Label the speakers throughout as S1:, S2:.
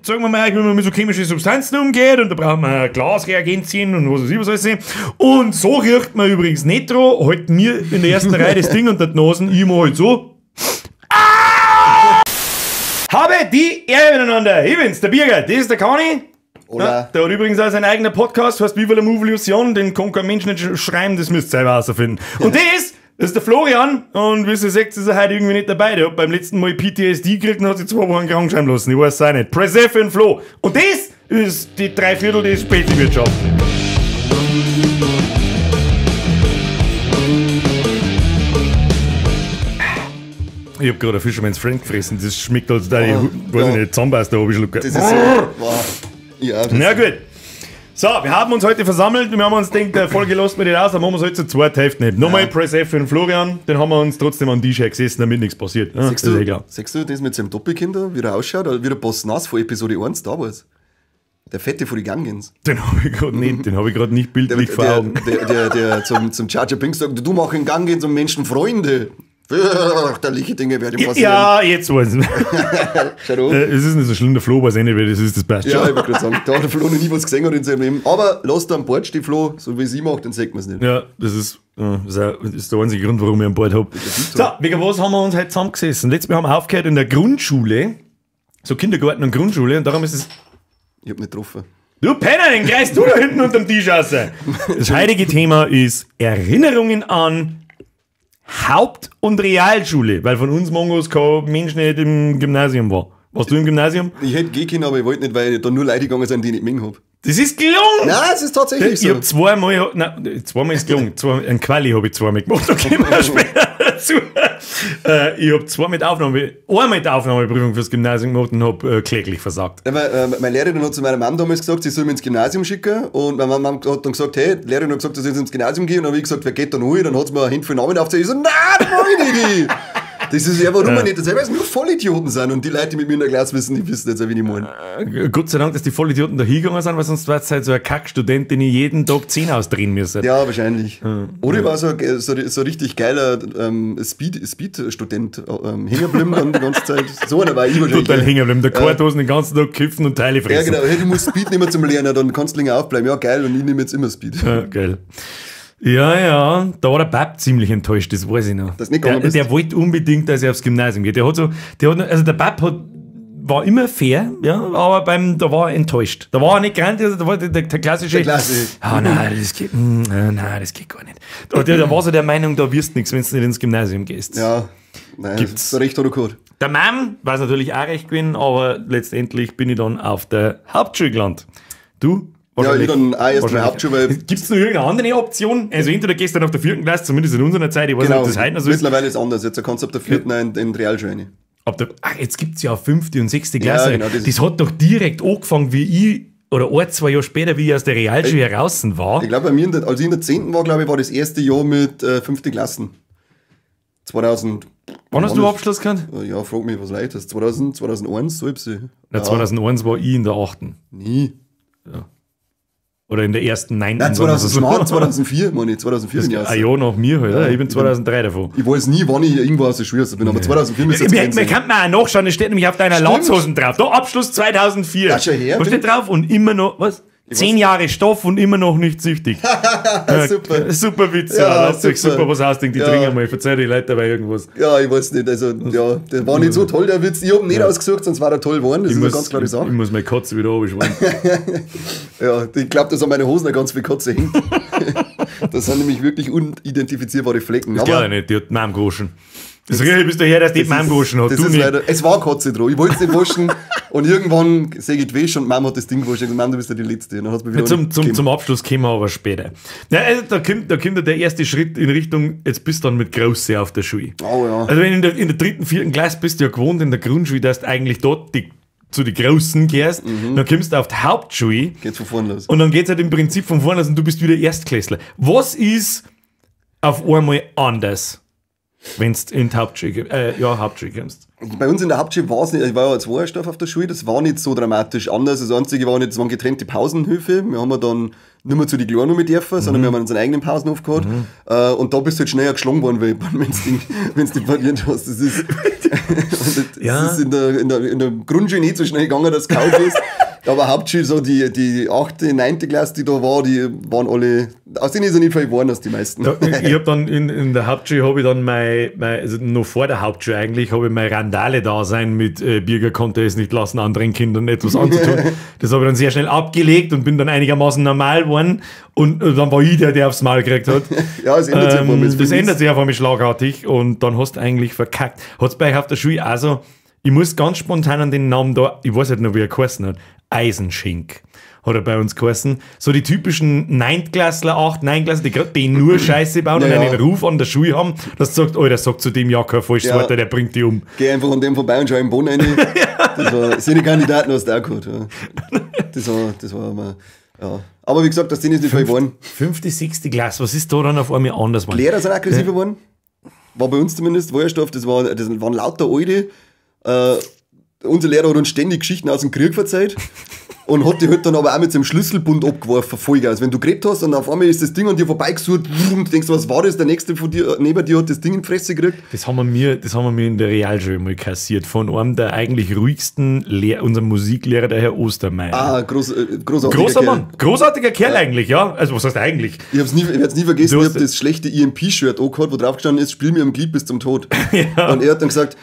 S1: Sagen wir mal, wie man mit so chemischen Substanzen umgeht und da braucht man Glasreagenzien und was weiß ich was alles. Und so riecht man übrigens nicht dran, halt mir in der ersten Reihe das Ding unter die Nasen, ich mach halt so. Ah! Habe die Ehre miteinander. Ich bin's, der Birger, das ist der Kani. Ja, der hat übrigens auch seinen eigenen Podcast, heißt Viva la Movolution, den kann kein Mensch nicht schreiben, das müsst ihr selber herausfinden. Und das ist der Florian und wie ihr seht, ist er heute irgendwie nicht dabei. Der hat beim letzten Mal PTSD gekriegt und hat sich 2 Wochen krank schreiben lassen. Ich weiß es auch nicht. Press F in Flo. Und das ist die Dreiviertel des Späti-Wirtschaft. Ich hab gerade ein Fisherman's Friend gefressen, das schmeckt als da, oh, weiß ich nicht, Zahnpasta hab ich schon
S2: Das ist so, wow. Ja,
S1: na gut. So, wir haben uns heute versammelt und wir haben uns gedacht, der Folge lassen wir nicht aus, dann machen wir es heute zu zweit Hälfte nicht. Nochmal Press F für den Florian, den haben wir uns trotzdem an den Tisch gesessen, damit nichts passiert. Ja,
S2: siehst, du, siehst du das mit seinem Doppelkind, wie er ausschaut? Wie der Boss Nass von Episode 1 Star Wars. Der Fette von den Gungans.
S1: Den habe ich gerade nicht, den habe ich gerade nicht bildlich vor Augen.
S2: Der zum Jar Jar Binks sagt, du mach in Gungans und Menschen Freunde. Fürchterliche Dinge werden passieren.
S1: Ja, jetzt weiß ich. Es ist nicht so schlimm, der Flo weiß eh nicht, wer das ist, das passt
S2: schon. Ja, ich wollte gerade sagen, da hat der Flo noch nie was gesehen in seinem Leben. Aber lass da am Bord stehen, Flo, so wie sie macht, dann sieht man es nicht.
S1: Ja, das ist der einzige Grund, warum ich am Bord habe. So, wegen was haben wir uns heute zusammengesessen? Letztes Mal haben wir aufgehört in der Grundschule, so Kindergarten und Grundschule, und darum ist es...
S2: Ich hab nicht getroffen.
S1: Du Penner, den greifst du da hinten unterm Tisch raus. Das heutige Thema ist Erinnerungen an Haupt- und Realschule, weil von uns Mongos kein Mensch nicht im Gymnasium war. Warst du im Gymnasium?
S2: Ich hätte gehen können, aber ich wollte nicht, weil da nur Leute gegangen sind, die ich nicht mögen hab.
S1: Das ist gelungen!
S2: Nein, es ist tatsächlich so.
S1: Ich hab zweimal, nein, zweimal ist gelungen. Ein Quali habe ich zweimal gemacht, da kommen wir später dazu. Ich hab einmal die Aufnahmeprüfung fürs Gymnasium gemacht und hab kläglich versagt.
S2: Ja, meine Lehrerin hat zu meiner Mom damals gesagt, sie soll mich ins Gymnasium schicken. Und meine Mom hat dann gesagt, hey, die Lehrerin hat gesagt, dass ich ins Gymnasium gehe. Und dann habe ich gesagt, wer geht da noch hin? Dann hat sie mir eine Handvoll Namen aufgezählt. Ich so, nein, das mach ich nicht! Das ist ja, warum man nicht das selber, weil es nur Vollidioten sind und die Leute, die mit mir in der Klasse wissen, die wissen jetzt auch, wie ich meine.
S1: Gott sei Dank, dass die Vollidioten da hingegangen sind, weil sonst war es halt so ein Kackstudent, den ich jeden Tag 10 ausdrehen müsste.
S2: Ja, wahrscheinlich. Oder ich war so richtig geiler Speed-Student, hängen geblieben dann die ganze Zeit. So einer war ich wahrscheinlich.
S1: Total hängen geblieben, der Karthosen den ganzen Tag kiffen und Teile fressen.
S2: Ja, genau. Hey, du musst Speed nehmen zum Lernen, dann kannst du länger aufbleiben. Ja, geil, und ich nehme jetzt immer Speed.
S1: Ja, geil. Ja, ja, da war der Bab ziemlich enttäuscht, das weiß ich noch.
S2: Das nicht gegangen bist.
S1: Der wollte unbedingt, dass er aufs Gymnasium geht. Der Bab war immer fair, ja, aber da war er enttäuscht. Da war er nicht ganz, also da war der klassische.
S2: Der klassische.
S1: Ah, nein, das geht, nein, das geht gar nicht. Da war so der Meinung, da wirst du nichts, wenn du nicht ins Gymnasium gehst.
S2: Ja, nein, gibt's. Recht oder gut.
S1: Der Mann war es natürlich auch recht gewesen, aber letztendlich bin ich dann auf der Hauptschule gelandet. Du?
S2: Ja, ich dann auch erst mal Hauptschule.
S1: Gibt es noch irgendeine andere Option? Also entweder gehst du dann auf der 4. Klasse, zumindest in unserer Zeit, ich weiß nicht, ob das heute noch so ist.
S2: Mittlerweile ist es anders, jetzt kannst du ab der 4. in die Realschule rein.
S1: Ach, jetzt gibt es ja 5. und 6. Klasse.
S2: Ja, genau,
S1: das hat doch direkt angefangen, wie ich, oder 1, 2 Jahre später, wie ich aus der Realschule heraus war.
S2: Ich glaube, bei mir, als ich in der 10. war, glaube ich, war das erste Jahr mit 5. Klassen. 2000.
S1: Wann hast du Abschluss gehabt?
S2: Ja, frag mich, was leicht ist. 2000, 2001, so ich.
S1: Na, 2001 war ich in der 8.
S2: Nie.
S1: Ja. Oder in der ersten 9.
S2: Nein, 2004, meine ich. 2004 bin ich aus.
S1: Ein Jahr nach mir halt, ja, ich bin 2003 davon.
S2: Ich weiß nie, wann ich irgendwo aus der Schule bin, aber 2004 müsste es
S1: sein. Man kann mal auch nachschauen, es steht nämlich auf deiner Latzhosen drauf. Da, Abschluss 2004.
S2: Das schon her.
S1: Was steht drauf? Und immer noch, was? 10 Jahre Stoff und immer noch nicht süchtig.
S2: Super.
S1: Super Witz, ja. Lasst euch super was ausdenken, die trinken mal. Verzeih die Leute dabei irgendwas.
S2: Ja, ich weiß nicht. Also, ja, der war nicht so toll, der Witz. Ich hab ihn nicht ausgesucht, sonst war er toll geworden. Das ist eine ganz klare Sache.
S1: Ich muss meine Katze wieder runterschwimmen.
S2: Ja, ich glaube, dass an meine Hosen eine ganz viel Katze hängt. Das sind nämlich wirklich unidentifizierbare Flecken.
S1: Das glaube ich nicht, die hat Mom gewaschen. Das rieche ich bis daher, dass die Mom gewaschen hat.
S2: Das
S1: du
S2: ist
S1: nicht.
S2: Leider, es war Katze dran. Ich wollte es nicht waschen. Und irgendwann sehe ich die Wäsche und Mama hat das Ding gewaschen. Ich sag, Mom, du bist ja die Letzte. Und dann hat's mir wieder
S1: zum Abschluss kommen wir aber später. Ja, also da kommt der erste Schritt in Richtung, jetzt bist du dann mit Große auf der Schule.
S2: Oh ja.
S1: Also wenn in der 3., 4. Klasse bist du ja gewohnt, in der Grundschule, dass du eigentlich dort zu den Großen gehst, dann kommst du auf die Hauptschule.
S2: Geht's von vorne los.
S1: Und dann geht's halt im Prinzip von vorne los und du bist wieder Erstklässler. Was ist auf einmal anders? Wenn du in die Hauptschule, Hauptschule kommst.
S2: Bei uns in der Hauptschule war es nicht, ich war ja als Wohlerstoff auf der Schule, das war nicht so dramatisch anders. Das Einzige war nicht, es waren getrennte Pausenhöfe. Wir haben ja dann nicht mehr zu den Kleinen mit dürfen, sondern wir haben unseren eigenen Pausenhof gehabt. Und da bist du halt schneller geschlagen worden, wenn du dich pariert hast. Das ist, das ist in der Grundschule nicht so schnell gegangen, dass du kalt bist. Aber Hauptschule, so die 8., 9. Klasse, die da war, die waren alle, aus denen ist ja nicht viel geworden, als die meisten.
S1: Ja, ich hab dann in der Hauptschule, habe ich dann also noch vor der Hauptschule eigentlich, habe ich mein Randale-Dasein mit Birger konnte es nicht lassen, anderen Kindern etwas anzutun. Das habe ich dann sehr schnell abgelegt und bin dann einigermaßen normal geworden. Und dann war ich der, der aufs Maul gekriegt hat.
S2: Ja, das ändert sich auf einmal.
S1: Das ändert sich auf einmal schlagartig und dann hast du eigentlich verkackt. Hat's bei euch auf der Schule auch so, ich muss ganz spontan an den Namen da, ich weiß halt noch, wie er geheißen hat, Eisenschink hat er bei uns geheißen. So die typischen 9. Klassler, 8., 9. Klassler, die nur Scheiße bauen und einen Ruf an der Schule haben, dass du sagst, oh, der sagt zu dem ja kein falsches Wort, der bringt die um.
S2: Geh einfach an dem vorbei und schau im Boden rein. Das war, sind die Kandidaten, was du auch gehabt. Ja. Das war immer, ja. Aber wie gesagt, das Ding ist nicht viel geworden.
S1: 5., 6. Klasse, was ist da dann auf einmal anders geworden?
S2: Lehrer sind aggressiver geworden. War bei uns zumindest, Wohlerstoff, das waren lauter Alte. Unser Lehrer hat uns ständig Geschichten aus dem Krieg verzeiht und hat die halt dann aber auch mit seinem Schlüsselbund abgeworfen, Vollgas. Wenn du geredet hast und auf einmal ist das Ding an dir vorbeigesucht und du denkst, was war das? Der nächste von dir, neben dir hat das Ding in die Fresse gekriegt.
S1: Das haben wir mir in der Realschule mal kassiert von einem der eigentlich ruhigsten unserem Musiklehrer, der Herr Ostermeier.
S2: Ah, großartiger
S1: Großer
S2: Kerl.
S1: Mann, großartiger Kerl eigentlich, ja. Also was heißt eigentlich?
S2: Ich werde es nie vergessen, ich habe das schlechte EMP-Shirt angehabt, wo drauf gestanden ist, spiel mir am Glied bis zum Tod. Ja. Und er hat dann gesagt,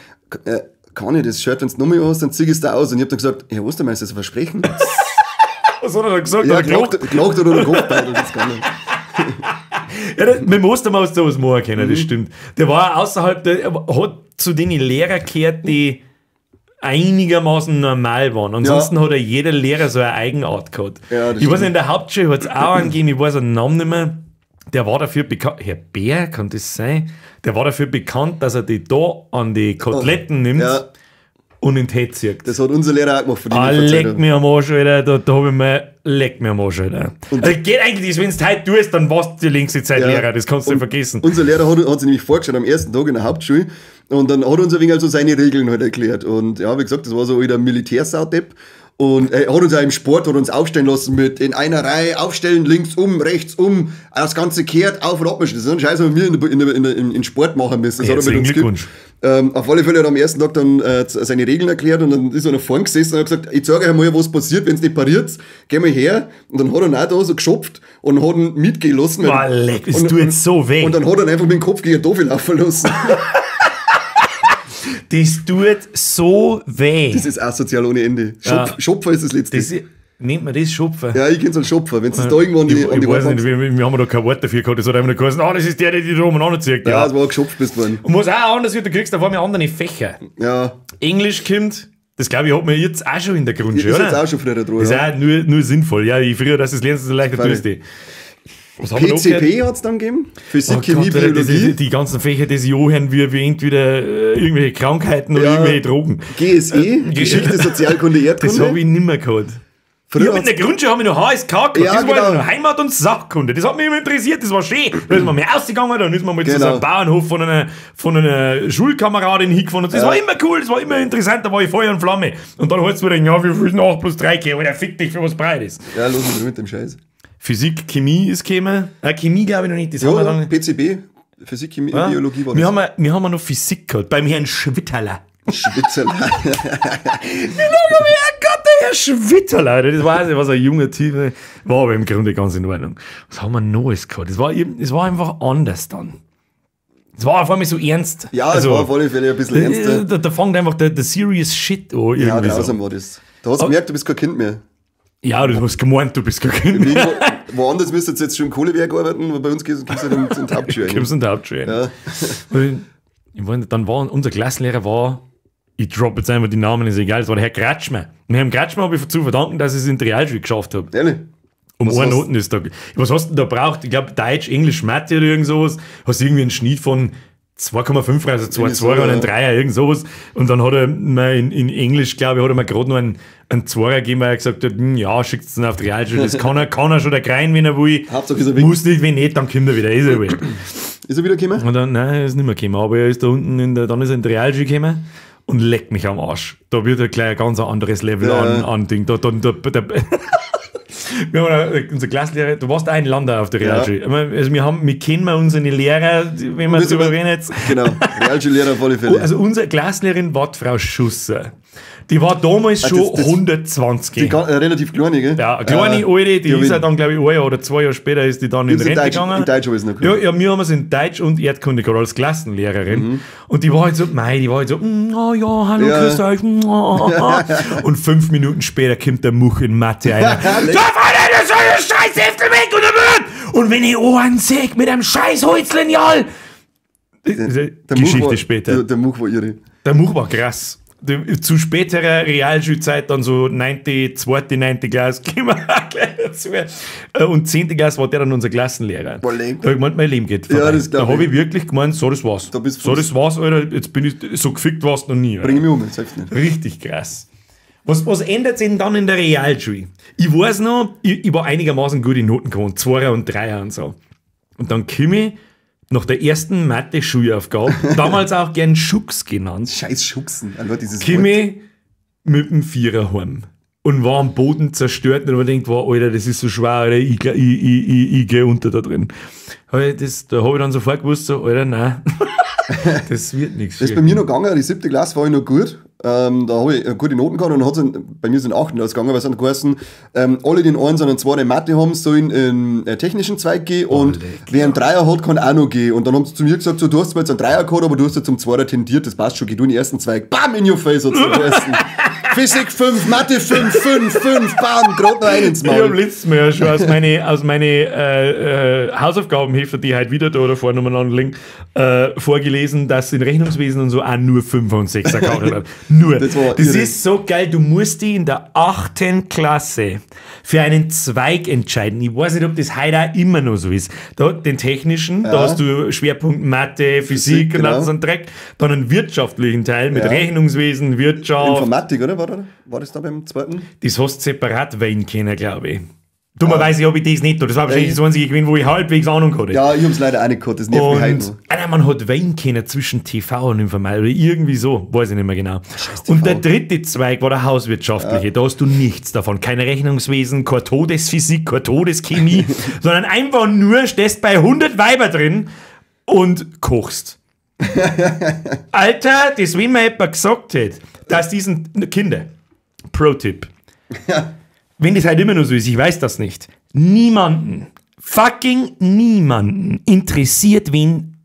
S2: kann ich das Shirt, wenn du noch mehr hast, dann zieh ich es da aus. Und ich hab dann gesagt, Herr Ostermeister, ist das ein Versprechen?
S1: Was hat er dann gesagt?
S2: Ja, gelacht oder den Kopf beidelt, das kann ich.
S1: Ja, mit dem Ostermeister hast du sowas machen können, das stimmt. Der war außerhalb, der hat zu den Lehrern gehört, die einigermaßen normal waren. Ansonsten hat ja jeder Lehrer so eine Eigenart gehabt.
S2: Ja,
S1: ich weiß nicht, in der Hauptschule hat es auch einen gegeben, ich weiß den Namen nicht mehr. Der war dafür bekannt, Herr Bär, kann das sein? Der war dafür bekannt, dass er die da an die Koteletten nimmt und in den Tee zieht.
S2: Das hat unser Lehrer auch gemacht. Von dem
S1: leck mir am Arsch, Alter. Da hab ich mir, leck mir am Arsch, Alter. Und also geht eigentlich, wenn du heute tust, dann warst du die längste Zeit Lehrer, das kannst du nicht vergessen.
S2: Unser Lehrer hat sich nämlich vorgestellt am ersten Tag in der Hauptschule und dann hat uns ein wenig also seine Regeln halt erklärt. Und ja, wie gesagt, das war so ein Militärsaudepp. Und er hat uns auch im Sport hat uns aufstellen lassen mit in einer Reihe aufstellen, links um, rechts um, das Ganze kehrt, auf und ab. Das ist ein Scheiß, was wir in Sport machen müssen. Das hat er mit uns
S1: Glückwunsch.
S2: Auf alle Fälle hat er am ersten Tag dann seine Regeln erklärt und dann ist er nach vorn gesessen und hat gesagt, ich zeige euch mal, was passiert, wenn es nicht pariert, geh mal her. Und dann hat er ihn auch da so geschopft und hat ihn mitgehen lassen.
S1: Boah, leck, das tut jetzt so weh.
S2: Und dann hat er ihn einfach mit dem Kopf gegen den Tofel laufen lassen.
S1: Das tut so weh.
S2: Das ist asozial ohne Ende. Schopfer ist das Letzte.
S1: Das, nennt man das Schopfer?
S2: Ja, ich kenn's als Schopfer. Wenn es da irgendwo an die
S1: Ich weiß nicht, wir haben da kein Wort dafür gehabt. Das hat einfach nur geheißen, das ist der, der dich da umeinander zieht.
S2: Ja, das war geschopft bist worden.
S1: Und was auch anders wird, du kriegst auf einmal andere Fächer.
S2: Ja.
S1: Englisch kommt, das glaube ich, hat man jetzt auch schon in der Grundschule,
S2: oder? Ist jetzt auch schon früher dran.
S1: Ist auch nur sinnvoll. Ja, je früher, dass du es lernst, desto leichter tust du.
S2: PCP hat es dann gegeben? Physik, Chemie, Biologie.
S1: Die ganzen Fächer, die sich anhören, wie entweder irgendwelche Krankheiten oder irgendwelche Drogen.
S2: GSE, Geschichte, Sozialkunde, Erdkunde.
S1: Das habe ich nimmer gehabt. Früher in der Grundschule habe ich noch HSK gehabt.
S2: Ja,
S1: das war noch Heimat- und Sachkunde. Das hat mich immer interessiert, das war schön. Da ist man mal rausgegangen, dann ist man mal zu so einem Bauernhof von einer Schulkameradin hingefahren. Und das war immer cool, das war immer interessant, da war ich Feuer und Flamme. Und dann heißt es wieder, ja, wie viel 8 plus 3 gehen, Alter, fick dich für was Breites.
S2: Ja, los mit dem Scheiß.
S1: Physik, Chemie ist gekommen. Chemie glaube ich noch nicht. Das haben wir dann
S2: PCB, Physik, Chemie, Biologie war
S1: das. Wir haben noch Physik gehabt, beim Herrn Schwitterler.
S2: Schwitterler.
S1: Wie lange habe ich Gott, der Herr Schwitterler. Das war also, was ein junger Typ war, aber im Grunde ganz in Ordnung. Was haben wir Neues gehabt? Es war einfach anders dann. Es war auf einmal so ernst.
S2: Ja, es war auf alle Fälle ein bisschen ernster.
S1: Da fängt einfach der Serious Shit an.
S2: Ja, grausam so war das. Da hast du gemerkt, du bist kein Kind mehr.
S1: Ja, du hast gemeint, du bist kein Kind mehr.
S2: Woanders müsstest du jetzt schon im Kohlewerk arbeiten, aber bei uns kommst du in die Hauptschule.
S1: Kommst in die Hauptschule.
S2: Ja.
S1: Ich meine, dann war unser Klassenlehrer war, ich droppe jetzt einfach die Namen, ist egal, es war der Herr Kratschmer. Und Herrn Kratschmer habe ich zu verdanken, dass ich es in die Realschule geschafft habe.
S2: Ehrlich?
S1: Um einen Noten ist da. Was hast du denn da braucht? Ich glaube, Deutsch, Englisch, Mathe oder irgend sowas. Hast du irgendwie einen Schnitt von 2,5, also 2 Zweier und ein Dreier, irgend sowas. Und dann hat er mir in Englisch, glaube ich, hat er mir gerade noch einen Zweier gegeben, weil er gesagt hat, ja, schickt es dann auf die Realschule. Das kann er schon da rein, wenn er will.
S2: Hauptsache ist er weg.
S1: Muss nicht, wenn nicht, dann kommt er wieder. Ist er wurscht.
S2: Ist er wieder gekommen?
S1: Und dann, nein, er ist nicht mehr gekommen, aber er ist da unten dann ist er in die Realschule gekommen und leckt mich am Arsch. Da wird er gleich ein ganz anderes Level an Ding. Da wir haben unser Klassenlehrer, du warst ein Lander auf der Realschule. Ja. Also wir kennen unsere Lehrer, wenn wir drüber reden jetzt.
S2: Genau, Realschullehrer auf alle Fälle.
S1: Also unsere Klassenlehrerin war die Frau Schusser. Die war damals schon 120.
S2: Die relativ kleine, gell?
S1: Ja, eine kleine alte, die ist ja dann, glaube ich, ein Jahr oder 2 Jahre später ist die dann in Rente gegangen.
S2: In Deutsch habe ich es noch
S1: gehabt. Ja, wir haben es in Deutsch und Erdkunde gehabt, als Klassenlehrerin. Mhm. Und die war halt so, oh ja, hallo, ja. Grüß euch. Und 5 Minuten später kommt der Much in Mathe einer. Da fahr ich so eine scheiß Heftel weg und wenn ich Ohren sehe mit einem scheiß Holzlineal. Geschichte später.
S2: Der Much war irre.
S1: Der Much war krass. Zu späterer Realschulzeit, dann so 9., 2., 9. Klasse, kommen wir auch gleich dazu. Und 10. Klasse war der dann unser Klassenlehrer.
S2: Boah,
S1: da habe ich gemeint, mein Leben geht vorbei.
S2: Ja, das
S1: da habe ich wirklich gemeint, so, das war's. So, das war's, Alter, jetzt bin ich so gefickt, war's noch nie.
S2: Bring mich um, selbst nicht.
S1: Richtig krass. Was ändert sich denn dann in der Realschule? Ich weiß noch, ich war einigermaßen gut in Noten gewohnt, 2er und 3er und so. Und dann komme ich nach der ersten Mathe-Schulaufgabe, damals auch gern Schucks genannt.
S2: Scheiß Schuchsen.
S1: Komme ich mit dem Vierer heim und war am Boden zerstört und man denkt, wow, Alter, das ist so schwer, Alter, ich gehe unter da drin. Da habe ich dann sofort gewusst, so, Alter, nein, das wird nichts.
S2: Das ist bei mir noch gegangen, die 7. Klasse war ich noch gut. Da habe ich gute Noten gehabt und dann bei mir sind 8. ausgegangen, weil es dann geheißen, alle, die einen 1 und einen 2 in Mathe haben, sollen in den technischen Zweig gehen und wer einen 3er hat, kann auch noch gehen. Und dann haben sie zu mir gesagt, so, du hast zwar jetzt einen 3er gehabt, aber du hast ja zum 2er tendiert, das passt schon, geh du in den ersten Zweig. Bam, in your face hat's geheißen. Physik 5, Mathe 5, 5, 5, bam, gerade noch einen ins Maul.
S1: Ich habe letztes Mal ja schon aus meine Hausaufgabenhefte, die halt wieder da oder vorne umeinander liegen, vorgelesen, dass in Rechnungswesen und so auch nur 5 und 6er gehabt hat. Nur. Das ist so geil, du musst dich in der 8. Klasse für einen Zweig entscheiden. Ich weiß nicht, ob das heute auch immer noch so ist. Da, den technischen, ja. Da hast du Schwerpunkt Mathe, Physik und genau. So einen Dreck. Dann einen wirtschaftlichen Teil mit Rechnungswesen, Wirtschaft.
S2: Informatik, oder? War das da beim zweiten?
S1: Das hast du separat wählen können, glaube ich. Dummerweise habe ich das nicht. Das war wahrscheinlich das einzige gewesen, wo ich halbwegs Ahnung hatte.
S2: Ja, ich habe es leider auch nicht gehabt. Das nervt mich heute noch.
S1: Nein, man hat wählen können zwischen TV und Informatik oder irgendwie so, weiß ich nicht mehr genau. Und der dritte Zweig war der hauswirtschaftliche. Ja. Da hast du nichts davon. Kein Rechnungswesen, keine Todesphysik, keine Todeschemie, sondern einfach nur stehst bei 100 Weiber drin und kochst. Alter, das, wenn mir jemand gesagt hätte, dass diesen Kinder, Pro-Tipp, wenn das halt immer noch so ist, ich weiß das nicht, niemanden, fucking niemanden interessiert,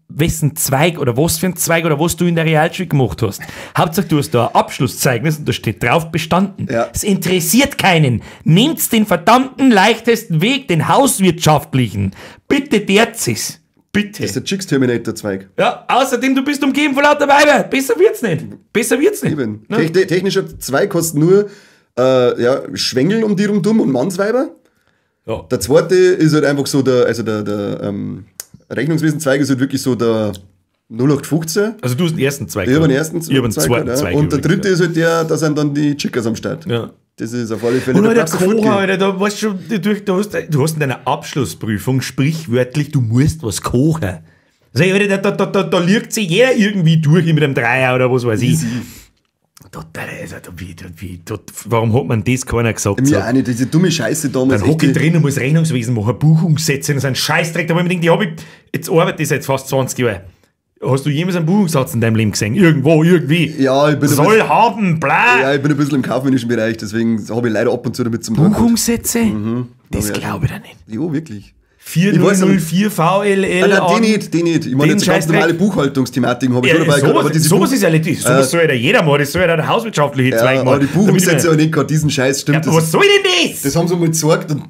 S1: wessen Zweig oder was für ein Zweig oder was du in der Realschule gemacht hast. Hauptsache, du hast da ein Abschlusszeugnis und da steht drauf bestanden.
S2: Ja.
S1: Es interessiert keinen. Nehmt den verdammten leichtesten Weg, den hauswirtschaftlichen. Bitte derz es. Bitte.
S2: Das ist der Chicks-Terminator-Zweig.
S1: Ja, außerdem, du bist umgeben von lauter Weiber. Besser wird's nicht. Besser wird's nicht.
S2: Eben. Ne? Technischer Zweig kostet nur Schwengel um die rundum und Mannsweiber.
S1: Ja.
S2: Der zweite ist halt einfach so der Rechnungswesen-Zweig ist halt wirklich so der 0815.
S1: Also du hast den ersten Zweig.
S2: Ich habe den ersten
S1: Zweig. Ich habe den zweiten Zweig.
S2: Und der dritte ist halt der, da sind dann die Chickers am Start.
S1: Ja.
S2: Das ist auf alle Fälle.
S1: Und der Kocher, Alter, da weißt du, du hast in deiner Abschlussprüfung sprichwörtlich, du musst was kochen. Also, Alter, da liegt sich jeder irgendwie durch mit einem Dreier oder was weiß ich. Warum hat man das keiner gesagt?
S2: Mir auch nicht, diese dumme Scheiße damals.
S1: Dann hocke ich drin und muss Rechnungswesen machen, Buchungssätze und so einen Scheißdreck. Da wo ich mir denke, jetzt arbeite ich seit fast 20 Jahren. Hast du jemals einen Buchungssatz in deinem Leben gesehen? Irgendwo, irgendwie.
S2: Ja, ich bin
S1: Soll bisschen, haben, bla.
S2: Ja, ich bin ein bisschen im kaufmännischen Bereich, deswegen habe ich leider ab und zu damit zum
S1: Buchungssätze?
S2: Mhm.
S1: Das glaube ich da nicht.
S2: Jo, wirklich.
S1: 4004 VLL.
S2: Nein, den nicht. Ich meine jetzt ganz normale Buchhaltungsthematiken habe ich schon dabei
S1: gehabt. Aber diese sowas ist ja nicht, sowas soll ja jeder machen, das soll ja der hauswirtschaftliche Zweig machen.
S2: Aber die Buchungssätze habe ich nicht gehabt, diesen Scheiß, stimmt.
S1: Ja, was soll denn das?
S2: Das haben sie mal gezeigt und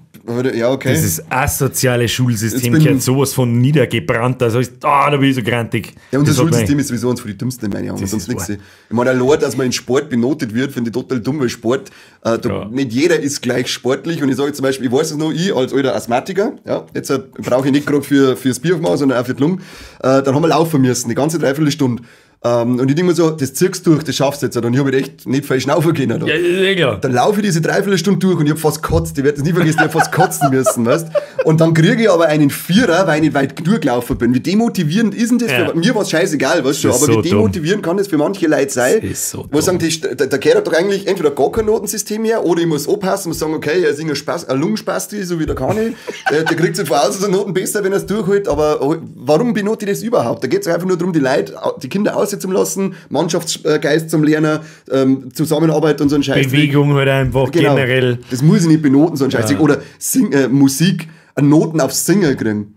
S2: ja, okay.
S1: Das ist asoziale Schulsystem, gehört sowas von niedergebrannt. Also ist, da bin ich so grantig.
S2: Ja, unser Schulsystem ist sowieso eins von den dümmsten in meinen Augen. Sonst nichts. Ich meine, allein, dass man in Sport benotet wird, finde ich total dumm, weil Sport, nicht jeder ist gleich sportlich. Und ich sage zum Beispiel, ich weiß es noch, ich als alter Asthmatiker, ja, jetzt brauche ich nicht gerade fürs Bier aufmachen, sondern auch für die Lunge, dann haben wir laufen müssen, die ganze Dreiviertelstunde. Und ich denke mir so, das ziehst du durch, das schaffst du jetzt. Und ich habe halt echt nicht viel schnaufen können. Da.
S1: Ja, ja, klar.
S2: Dann laufe ich diese Dreiviertelstunde durch und ich hab fast gekotzt. Ich werde das nie vergessen, ich hab fast kotzen müssen, weißt? Und dann kriege ich aber einen Vierer, weil ich nicht weit genug gelaufen bin. Wie demotivierend ist denn das?
S1: Ja.
S2: Für, mir war's scheißegal, weißt du,
S1: Das ist
S2: aber
S1: so
S2: wie demotivierend kann das für manche Leute sein?
S1: Das ist so
S2: wo sagen, die, da gehört doch eigentlich entweder gar kein Notensystem her oder ich muss anpassen und sagen, okay, er ist ein Spaß, ein Lungenspasti, so wie der Kani. Der kriegt sich von außen so Noten besser, wenn er es durchholt. Aber warum benote ich das überhaupt? Da geht's einfach nur darum, die Leute, die Kinder aussitzen lassen, Mannschaftsgeist zum Lernen, Zusammenarbeit und so ein Scheiß.
S1: Bewegung halt einfach
S2: Genau.
S1: generell.
S2: Das muss ich nicht benoten, so ein Scheiß. Oder Musik, Noten aufs Singen kriegen.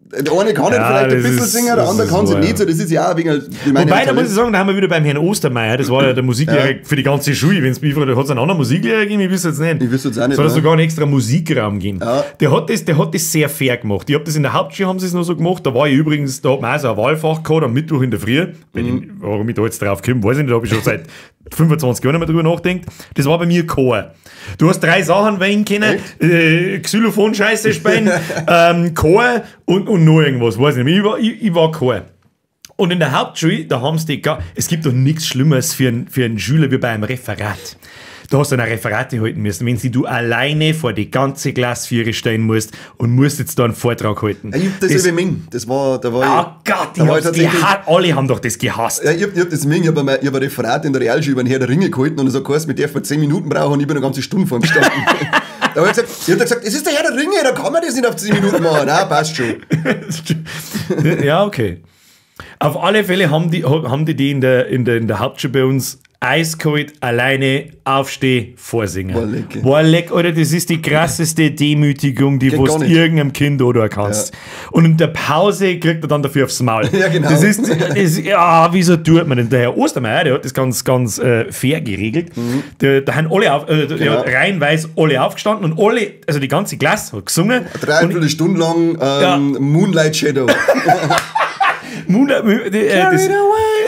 S2: Der eine kann
S1: Ja,
S2: nicht vielleicht ein
S1: das
S2: bisschen
S1: ist-
S2: singen, der
S1: das
S2: andere
S1: ist
S2: kann es
S1: wahr,
S2: nicht
S1: ja.
S2: so. Das ist ja auch wegen ich meine,
S1: Wobei, da muss
S2: Talent.
S1: ich sagen, da haben wir wieder beim Herrn Ostermeier, das war ja der Musiklehrer für die ganze Schule, wenn es mich fragt, hat es einen anderen Musiklehrer gegeben? Ich wüsste jetzt nicht.
S2: Ich wüsste jetzt auch nicht,
S1: Es hat
S2: ne.
S1: sogar einen extra Musikraum gegeben.
S2: Ja.
S1: Der hat das sehr fair gemacht. Ich hab das in der Hauptschule, haben sie es noch so gemacht, da war ich übrigens, da hat man auch so ein Wahlfach gehabt am Mittwoch in der Früh. Wenn ich, warum ich da jetzt drauf komme, weiß ich nicht, da habe ich schon seit 25 Jahren nicht mehr drüber nachgedacht. Das war bei mir Chor. Du hast drei Sachen wählen können, Xylophon-Scheiße spielen, Chor und noch irgendwas, weiß ich nicht mehr. Ich war Chor. Und in der Hauptschule, da haben sie die, es gibt doch nichts Schlimmeres für einen Schüler wie bei einem Referat. Da hast du ein Referat halten müssen, wenn sie du alleine vor die ganze Klasse stehen musst und musst jetzt da einen Vortrag halten.
S2: Ja, ich hab das eben Ming. Das war, da war
S1: Oh
S2: ich,
S1: Gott,
S2: da war ich tatsächlich-
S1: alle haben doch das gehasst.
S2: Ja, ich hab das Ming, ich hab ein Referat in der Realschule über den Herr der Ringe gehalten und es hat geheißen, mit der vor 10 Minuten brauchen und ich bin eine ganze Stunde vorm gestanden. Da hab ich gesagt, ich hab gesagt, es ist der Herr der Ringe, da kann man das nicht auf 10 Minuten machen. Nein, passt schon.
S1: Ja, okay. Auf alle Fälle haben die in der Hauptschule bei uns eiskalt alleine aufstehen, vorsingen.
S2: Boah, leck.
S1: Boah, leck, Alter, das ist die krasseste Demütigung, die
S2: Geht
S1: du
S2: gar nicht.
S1: irgendeinem Kind oder kannst. Und in der Pause kriegt er dann dafür aufs Maul.
S2: Ja, genau.
S1: Das ist, ja, wieso tut man denn? Der Herr Ostermeier, der hat das ganz, ganz fair geregelt. Da haben alle der
S2: Genau.
S1: hat reihenweise alle aufgestanden und alle, also die ganze Klasse hat gesungen.
S2: Dreiviertel Stunde lang
S1: Ja.
S2: Moonlight Shadow.
S1: Moonlight, das,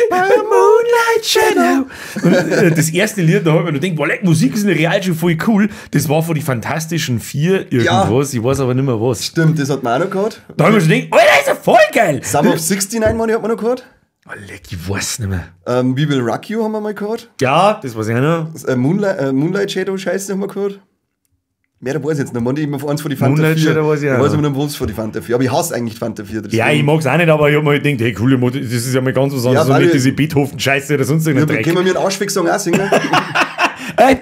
S1: Moonlight Shadow. Und, das erste Lied, da habe ich mir nur gedacht, boah, leck, Musik ist in der Realschule voll cool. Das war von die Fantastischen Vier irgendwas, ich weiß aber nicht mehr was.
S2: Stimmt, das hat man auch noch gehabt.
S1: Da habe ich mir schon gedacht, Alter, ist ja voll geil.
S2: Summer of 69, meine ich, hat man noch gehabt.
S1: Oh, leck, ich weiß nicht mehr.
S2: We Will Rock You haben wir mal gehabt.
S1: Ja, das weiß ich auch noch.
S2: Moonlight Shadow Scheiße haben wir gehört. Mehr weiß ich jetzt noch. Mann, ich immer eins von die Fanta
S1: Moonlight
S2: 4.
S1: Shadow weiß ich auch
S2: Ich weiß
S1: noch.
S2: immer noch was von die Fanta 4. Aber ich hasse eigentlich Fanta 4.
S1: Ja, ich mag's auch nicht, aber ich hab mir halt gedacht, hey, cool, das ist ja mal ganz was anderes
S2: Ja,
S1: und
S2: weil
S1: nicht
S2: ich-
S1: diese Beethoven-Scheiße oder sonst irgendein Dreck.
S2: Können wir mir einen Arschfick-Song auch singen?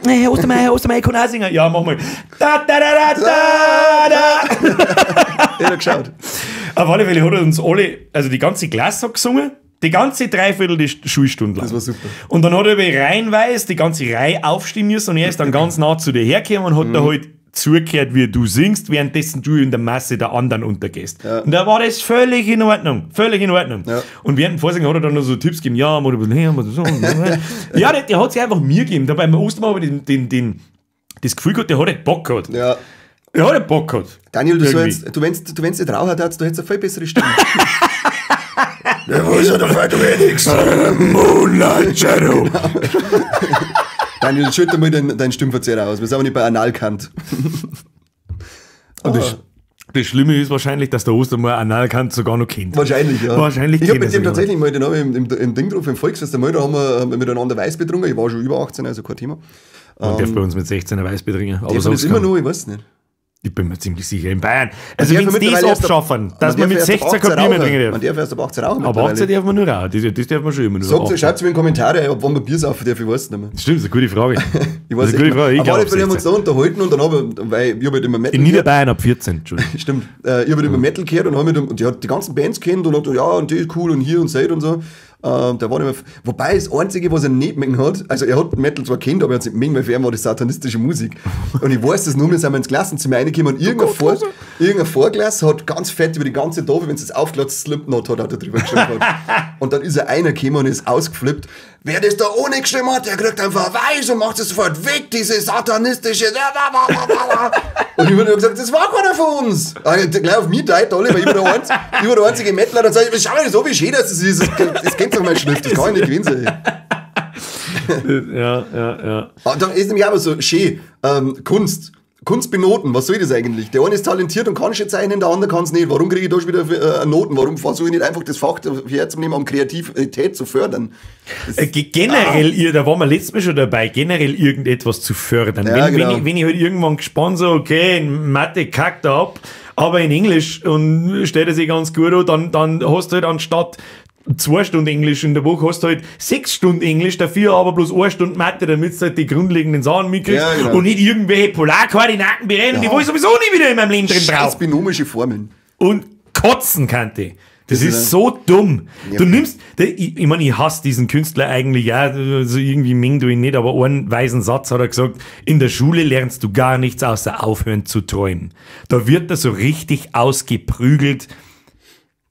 S1: Nee, Herr Ostermeier, ich kann auch singen. Ja, mach mal. Da, da, da, da, da, da.
S2: Ich hab geschaut.
S1: Auf alle Fälle hat er uns alle, also die ganze Klasse hat gesungen, die ganze Dreiviertel die Schulstunde lang.
S2: Das war super.
S1: Und dann hat er eben reihenweise die ganze Reihe aufstehen müssen und er ist dann ganz nah zu dir hergekommen und hat da halt zugehört, wie du singst, währenddessen du in der Masse der anderen untergehst. Und da war das völlig in Ordnung. Völlig in Ordnung.
S2: Ja.
S1: Und während dem Vorsingen hat er dann noch so Tipps gegeben, ja, mal ein bisschen her, mal so. Ja, der hat sich einfach mir gegeben. Da beim Ostermann habe ich das Gefühl gehabt, der hat halt Bock gehabt.
S2: Ja.
S1: Der hat halt Bock gehabt.
S2: Daniel, du
S1: Irgendwie.
S2: sollst, du, wenn's, du wenn's nicht rauchert hast, du hättest eine viel bessere Stimme. Der weiß ja, der du eh nix.
S1: Moonlight Shadow.
S2: Genau. Daniel, schütte mal deinen Stimmverzerrer aus. Wir sind aber nicht bei Analkant.
S1: Und das Schlimme ist wahrscheinlich, dass der Ostermann Analkant sogar noch kennt.
S2: Wahrscheinlich, ja.
S1: Wahrscheinlich
S2: Ich hab
S1: kennt
S2: mit
S1: er
S2: dem
S1: sogar.
S2: tatsächlich mal, den hab ich im Ding drauf, im Volksfest einmal, da haben wir miteinander Weiß betrunken. Ich war schon über 18, also kein Thema.
S1: Man darf bei uns mit 16 ein Weißbier trinken. Aber
S2: Darf man das
S1: sonst
S2: immer
S1: kann-
S2: noch? Ich weiß nicht.
S1: Ich bin mir ziemlich sicher, in Bayern. Also
S2: darf
S1: wenn sie das
S2: mittlerweile erst ab-
S1: abschaffen, dass man
S2: darf
S1: mit
S2: erst ab
S1: 16 kein
S2: 18
S1: Bier mehr
S2: rauchen.
S1: trinken darf.
S2: Man darf erst ab 18 rauchen.
S1: Aber 18
S2: mittlerweile.
S1: darf man nur rauchen. Das darf man schon immer nur.
S2: Sagt,
S1: 18.
S2: schreibt mir in die Kommentare, ob wann man Bier saufen darf, ich weiß nicht mehr.
S1: Stimmt, das ist eine gute Frage.
S2: Ich weiß
S1: das ist eine gute
S2: echt
S1: Frage.
S2: nicht.
S1: Ich
S2: Auf
S1: glaub,
S2: alle
S1: ab
S2: Fälle haben wir uns
S1: 16.
S2: da unterhalten und dann habe ich, weil ich hab halt immer Metal
S1: In Niederbayern ab 14, Entschuldigung.
S2: Stimmt. Ich habe halt immer Metal gehört und, hab mit, und die hat die ganzen Bands kennt und hat gesagt, ja, und die ist cool und hier und so und so. Der war nicht mehr, wobei das Einzige, was er nicht mögen hat, also er hat Metal zwar kennt, aber er hat es nicht mögen, weil für ihn war das satanistische Musik. Und ich weiß das nur, wir sind mal ins Klassenzimmer reingekommen und irgendein Vorglas hat ganz fett über die ganze Tafel, wenn es das aufglatzt, Slipknot hat, hat er drüber geschrieben. Und dann ist er einer gekommen und ist ausgeflippt. Wer das da ohne geschrieben hat, der kriegt einfach Weiß und macht es sofort weg, diese satanistische. Und ich habe gesagt, das war keiner von uns. Gleich auf mich deut alle, weil ich war der einzige Metaler. Dann sag ich, schau mal so, wie schön das ist. Das kennt doch meine Schrift, das kann ich nicht gewesen sein.
S1: Ja, ja, ja.
S2: Aber dann ist nämlich auch so schön, Kunst. Kunst benoten, was soll das eigentlich? Der eine ist talentiert und kann schon zeichnen, der andere kann es nicht. Warum kriege ich da schon wieder Noten? Warum versuche ich nicht einfach das Fach herzunehmen, um Kreativität zu fördern?
S1: Generell, da waren wir letztes Mal schon dabei, generell irgendetwas zu fördern.
S2: Ja, genau.
S1: Wenn ich halt irgendwann gespannt so, okay, in Mathe kackt er ab, aber in Englisch und stellt er sich ganz gut an, dann hast du halt anstatt 2 Stunden Englisch in der Woche, hast du halt 6 Stunden Englisch, dafür aber bloß 1 Stunde Mathe, damit du halt die grundlegenden Sachen mitkriegst,
S2: ja, genau.
S1: Und nicht irgendwelche Polarkoordinaten berechnen, die wo ich sowieso nie wieder in meinem Leben drin brauche.
S2: Binomische Formeln.
S1: Und kotzen kann die. Das ist so dumm.
S2: Ja.
S1: Du nimmst, ich meine, ich hasse diesen Künstler eigentlich auch, also irgendwie mengen du ihn nicht, aber einen weisen Satz hat er gesagt, in der Schule lernst du gar nichts außer aufhören zu träumen. Da wird er so richtig ausgeprügelt.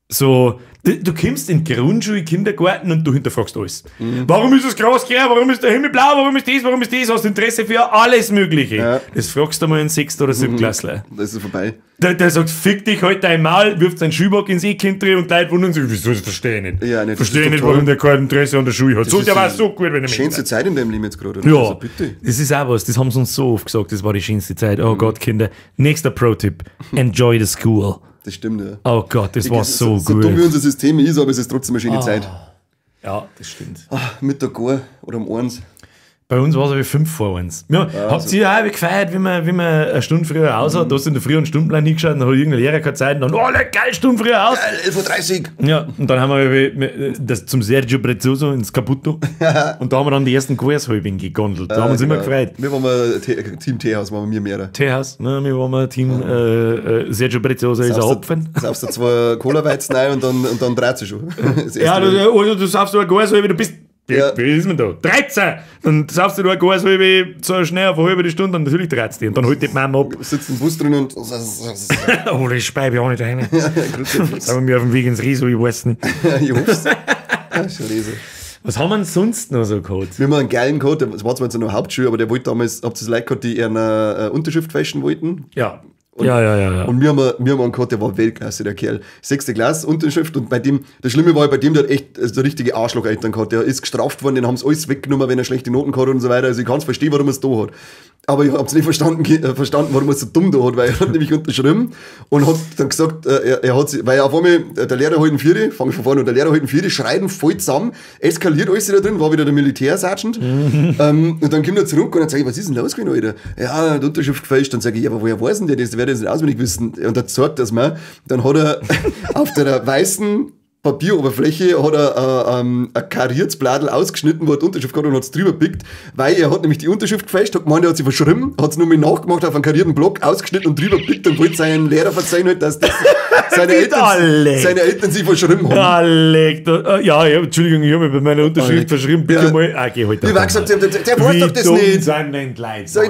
S1: So, du kommst in die Grundschule, Kindergarten und du hinterfragst alles.
S2: Mhm.
S1: Warum ist das Gras grün? Warum ist der Himmel blau? Warum ist das? Warum ist das? Hast Interesse für alles Mögliche.
S2: Ja.
S1: Das fragst du mal einen 6. oder 7. Klassler.
S2: Das ist vorbei.
S1: Der sagt, fick dich halt dein Maul, wirft seinen Schulbock ins Eckkind drin und die Leute wundern sich, wieso, das verstehe ich nicht.
S2: Ja, nicht,
S1: verstehe ich nicht, warum der kein Interesse an der Schule hat.
S2: Das
S1: So, der war so gut, wenn er
S2: Schönste Zeit in deinem Leben jetzt gerade, oder?
S1: Ja,
S2: Also bitte.
S1: Das ist auch was, das haben sie uns so oft gesagt, das war die schönste Zeit. Oh Gott, Kinder. Nächster Pro-Tipp, enjoy the school.
S2: Das stimmt, ja.
S1: Oh Gott, das war so
S2: so
S1: gut.
S2: So dumm wie unser System ist, aber es ist trotzdem eine schöne Zeit.
S1: Ja, das stimmt.
S2: Ach, Mittag gar oder um 1.
S1: Bei uns war es aber 12:55. Ja, habt ihr auch gefeiert, wenn man eine Stunde früher aus hat? Da hast du in der Früh einen Stundenplan hingeschaut und dann hat irgendein Lehrer keine Zeit und dann, oh, geil, Stunde früher aus.
S2: Geil, 11:30 Uhr.
S1: Ja, und dann haben wir das zum Sergio Prezioso ins Caputo und da haben wir dann die ersten Quershalbing gegondelt. Da haben wir uns immer gefreut.
S2: Wir waren Team Teehaus, waren wir mehrere.
S1: Teehaus, ne, wir waren Team Sergio Prezioso ist ein Hopfen.
S2: Saufst du 2 Cola-Weizen rein und dann dreht sie schon.
S1: Ja, du saufst du ein Quershalbe, du bist.
S2: Ja.
S1: Wie ist man da? 13! Dann saufst du da ein Glas halbe, so schnell auf eine halbe Stunde und natürlich 13. Und dann holt die Mama ab.
S2: Sitzt im Bus drin und.
S1: Oh, das speibe ich auch nicht rein.
S2: Ja,
S1: Jetzt sind wir auf dem Weg ins Riso, ich weiß nicht.
S2: Ich hoff's. Ja, schon Riso.
S1: Was haben wir denn sonst noch so gehabt?
S2: Wir haben einen geilen gehabt, das war zwar jetzt noch Hauptschule, aber der wollte damals, habt ihr das Leute gehabt, die eine Unterschrift fälschen wollten?
S1: Ja.
S2: Und,
S1: ja.
S2: Und wir haben einen gehabt, der war Weltklasse, der Kerl. 6. Klasse, Unterschrift, und bei dem, das Schlimme war, bei dem, der hat echt der richtige Arschloch-Eltern gehabt. Der ist gestraft worden, den haben sie alles weggenommen, wenn er schlechte Noten gehabt hat und so weiter. Also ich kann's verstehen, warum er es da hat. Aber ich hab's nicht verstanden, warum er es so dumm da hat, weil er hat nämlich unterschrieben und hat dann gesagt, er hat sich, weil auf einmal, der Lehrer holt einen Vieri, fang ich von vorne an, der Lehrer holt einen Vieri, schreit ihn voll zusammen, eskaliert alles da drin, war wieder der Militärsergeant. Und dann kommt er zurück und dann sag ich, was ist denn los gewesen, Alter? Ja, hat Unterschrift gefälscht. Dann sag ich, ja, aber woher weiß denn der das? Der wird das nicht auswendig wissen. Und dann zeigt das mir. Dann hat er auf der weißen Papieroberfläche hat er ein kariertes Bladel ausgeschnitten, wo er die Unterschrift gehabt hat und hat es drüber gepickt, weil er hat nämlich die Unterschrift gefälscht, hat gemeint, er hat sie verschrieben, hat es nur mal nachgemacht, auf einen karierten Block ausgeschnitten und drüber gepickt und wollte seinen Lehrer verzeihen, halt, dass das seine Eltern sie verschrieben haben.
S1: Alec, ja, Entschuldigung, ich habe mich bei meiner Unterschrift verschrieben, bitte
S2: ja.
S1: mal. Ah, geh halt
S2: ich habe gesagt, der weiß doch das nicht. Sag,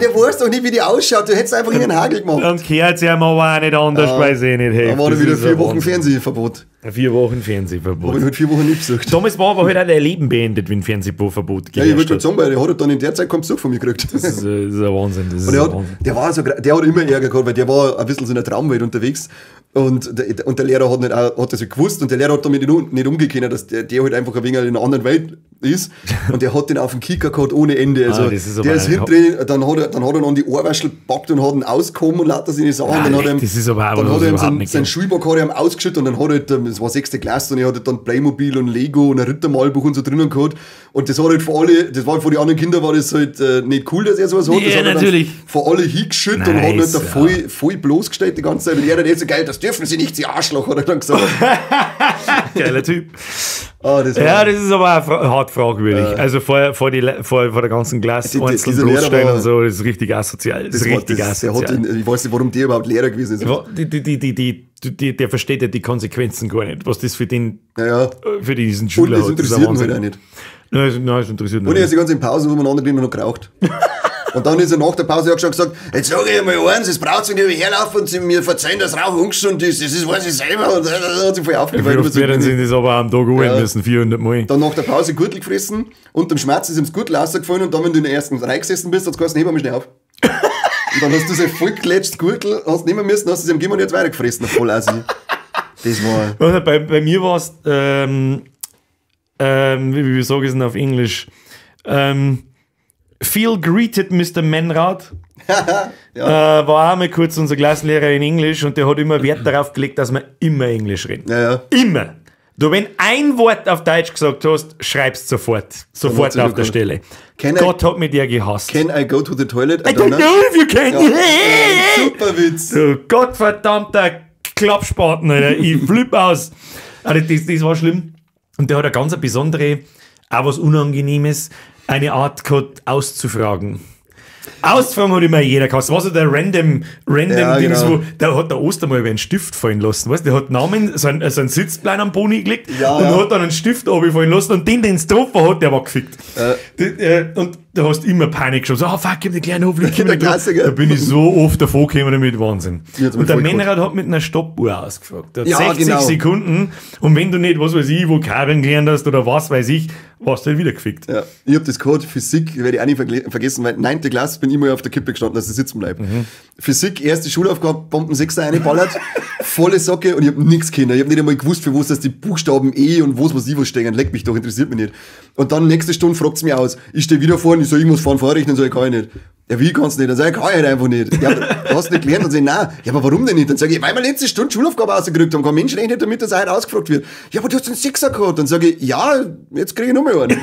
S2: der weiß doch nicht, wie die ausschaut, du hättest einfach in den Hagel gemacht.
S1: Dann kehrt sie ihm aber auch nicht anders, weiß ich nicht. Hey,
S2: dann war da wieder 4 Wochen Fernsehverbot.
S1: 4 Wochen Fernsehverbot.
S2: Habe ich halt 4 Wochen nicht besucht.
S1: Damals war aber halt auch dein Leben beendet, wenn Fernsehverbot
S2: geherrscht. Ja, ich wollte gerade sagen, weil der hat dann in der Zeit keinen Besuch von mir gekriegt.
S1: Das ist ein Wahnsinn. Das ist
S2: und
S1: ein Wahnsinn.
S2: Der hat immer Ärger gehabt, weil der war ein bisschen so in der Traumwelt unterwegs. Und der Lehrer hat, nicht, hat das halt gewusst und der Lehrer hat damit nicht umgekehrt, dass der halt einfach ein wenig in einer anderen Welt ist. Und der hat den auf den Kicker gehabt ohne Ende. Also
S1: das ist
S2: der ist hinten, dann hat er an die Ohrwaschel gepackt und hat ihn ausgekommen und lauter seine Sachen. Dann hat er ihm seinen Schulbock hat er ihm ausgeschüttet und dann hat er halt, das war 6. Klasse und er hat dann Playmobil und Lego und ein Rittermalbuch und so drinnen gehabt. Und das hat halt für alle, das war für die anderen Kinder war das halt nicht cool, dass er sowas hat.
S1: Ja,
S2: das hat er
S1: natürlich.
S2: Dann vor alle hingeschüttet und hat ihn halt da voll bloßgestellt die ganze Zeit. Und er hat jetzt so geil, das dürfen Sie nicht, Sie Arschloch, hat er dann gesagt.
S1: Geiler Typ.
S2: Oh, das
S1: ja, das ist aber auch hart fragwürdig. Also vor der ganzen Klasse einzeln bloßstellen und so, das ist richtig asozial. Das ist richtig asozial.
S2: Ich weiß nicht, warum der überhaupt Lehrer gewesen ist.
S1: Der versteht ja die Konsequenzen gar nicht, was das für den,
S2: ja.
S1: für diesen Schüler
S2: und das interessiert ihn halt auch nicht.
S1: Nein, das interessiert ihn
S2: Und er ist die ganze Pause umeinander gelegen und noch geraucht. Und dann ist er nach der Pause auch schon gesagt, jetzt sage ich mal eins, es braucht nicht herlaufen und sie mir verzeihen, dass Rauchen ungesund ist, das ist, weiß ich selber. Und dann hat sich voll aufgefallen.
S1: Wie oft werden sie das aber am Tag holen müssen, 400 Mal.
S2: Dann nach der Pause Gürtel gefressen und dem Schmerz ist ihm das Gürtel rausgefallen und dann, wenn du in der ersten Reihe gesessen bist, hat es geheißen, heb einmal schnell auf. Und dann hast du so voll geklatscht Gürtel, hast nehmen müssen, hast es ihm gegeben und jetzt weitergefressen, voll assi. Das war...
S1: Also bei mir war es, wie sage ich es denn auf Englisch? Feel greeted, Mr. Menrad. War auch mal kurz unser Klassenlehrer in Englisch und der hat immer Wert darauf gelegt, dass wir immer Englisch reden.
S2: Ja, ja.
S1: Immer. Du, wenn ein Wort auf Deutsch gesagt hast, schreibst sofort. Sofort auf der Stelle. Gott hat mit dir gehasst.
S2: Can I go to the toilet?
S1: I don't know if you can.
S2: Ja. Super Witz.
S1: Du gottverdammter Klappspaten, Alter. Ich flipp aus. Also das war schlimm. Und der hat eine ganz besondere, auch was Unangenehmes, eine Art gehabt, auszufragen. Ausfragen hat immer jeder gehasst. War so der random
S2: ja,
S1: Dings,
S2: genau.
S1: Wo, der hat der Oster mal über einen Stift fallen lassen, weißt du? Der hat Namen, so einen Sitzplan am Boni gelegt,
S2: ja,
S1: und
S2: ja.
S1: hat dann einen Stift runterfallen lassen und den es getroffen hat, der war gefickt. Und da hast du immer Panik geschoben. So, oh fuck, ich hab den kleinen Hoflich. Da bin ich so oft davor gekommen damit, Wahnsinn. Und der Männerrad hat mit einer Stoppuhr ausgefragt. Der hat
S2: ja,
S1: 60
S2: genau.
S1: Sekunden und wenn du nicht, was weiß ich, Vokabeln gelernt hast oder was weiß ich, warst du halt wieder gefickt.
S2: Ja. Ich hab das gehabt, Physik, werde ich auch nicht vergessen, weil 9. Klasse bin ich immer auf der Kippe gestanden, dass ich sitzen bleibe. Mhm. Physik, erste Schulaufgabe, Bomben 6er reingeballert, volle Socke und ich hab nichts können. Ich hab nicht einmal gewusst, für was das die Buchstaben E und was ich was stehen. Leck mich doch, interessiert mich nicht. Und dann nächste Stunde fragt's mich aus. Ich stehe wieder vor und ich soll irgendwas fahren vorrechnen, sag ich, kann ich nicht. Ja, wie kannst du nicht? Dann sag ich, kann ich halt einfach nicht. Ja, du hast nicht gelernt. Dann sag ich, nein. Ja, aber warum denn nicht? Dann sag ich, weil wir letzte Stunde Schulaufgabe rausgekriegt haben. Kein Mensch rechnet damit, dass er heute ausgefragt wird. Ja, aber du hast einen Sechser gehabt. Dann sag ich, ja, jetzt krieg ich noch mal einen.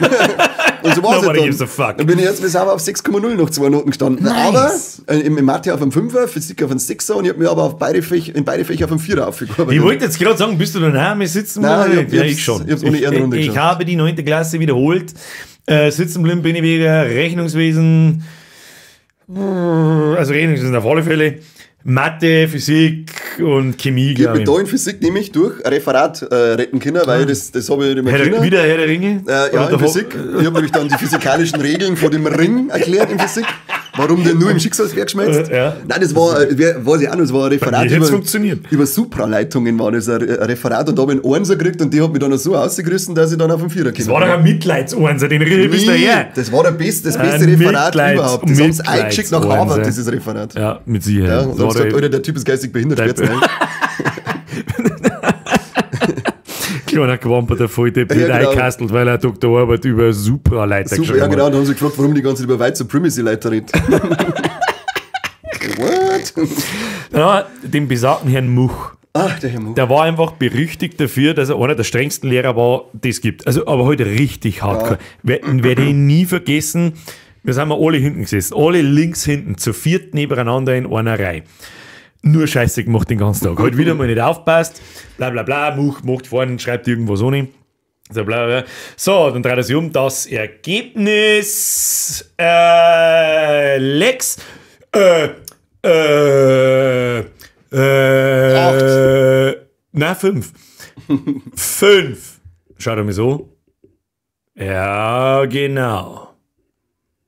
S2: Und so war's
S1: Nobody
S2: halt
S1: gives a fuck.
S2: Dann bin ich jetzt bis auf 6,0 noch 2 Noten gestanden.
S1: Nice.
S2: Aber im Mathe auf einem 5er, Physik auf einem 6er und ich hab mir aber auf beide Fächer, in beide Fächer auf einem 4er aufgearbeitet.
S1: Ich wollte jetzt gerade sagen, bist du da noch sitzen?
S2: Nein,
S1: ich schon.
S2: Ich hab's ohne Ehrenrunde
S1: Ich habe die 9. Klasse wiederholt. Sitzen geblieben bin ich wegen Rechnungswesen, also Rechnungswesen auf alle Fälle, Mathe, Physik und Chemie,
S2: Ich habe da in Physik nämlich durch ein Referat retten können, weil das habe ich nicht mehr können.
S1: Wieder Herr der Ringe?
S2: Ja, in Physik. Ich habe nämlich dann die physikalischen Regeln vor dem Ring erklärt in Physik. Warum der nur im Schicksalswerk schmelzt?
S1: Ja.
S2: Nein, das war, weiß ich auch noch, das war ein Referat
S1: über
S2: Supraleitungen war das ein Referat und da habe ich einen Einser gekriegt und die hat mich dann noch so ausgerissen, dass ich dann auf den Vierer kam.
S1: Das war doch ein Mitleidseinser, den bist du her.
S2: Das war das beste Referat überhaupt. Das haben sie eingeschickt nach Harvard, dieses Referat.
S1: Ja, mit Sicherheit.
S2: Ja, und dann haben sie gesagt, Alter, der Typ ist geistig behindert, sperrt's rein.
S1: Kleiner gewamperter Volldepp wird eingekastelt, weil er Doktorarbeit über Supraleiter geschrieben hat.
S2: Ja, genau, und dann haben sie gefragt, warum die ganze Zeit über White Supremacy-Leiter redet. What?
S1: Ja, den besagten Herrn Much.
S2: Ach, der Herr Much.
S1: Der war einfach berüchtigt dafür, dass er einer der strengsten Lehrer war, die es gibt. Also, aber heute richtig hardcore. Ja. Werde ich nie vergessen, wir sind mal alle hinten gesessen, alle links hinten, zu viert nebeneinander in einer Reihe. Nur Scheiße gemacht den ganzen Tag. Heute wieder mal nicht aufpasst, bla bla bla, Much macht vorne, schreibt irgendwas ohne. So, bla bla. So, dann dreht er sich um. Das Ergebnis, Lex, 8. Na, 5. 5. Schaut er mir so. Ja, genau.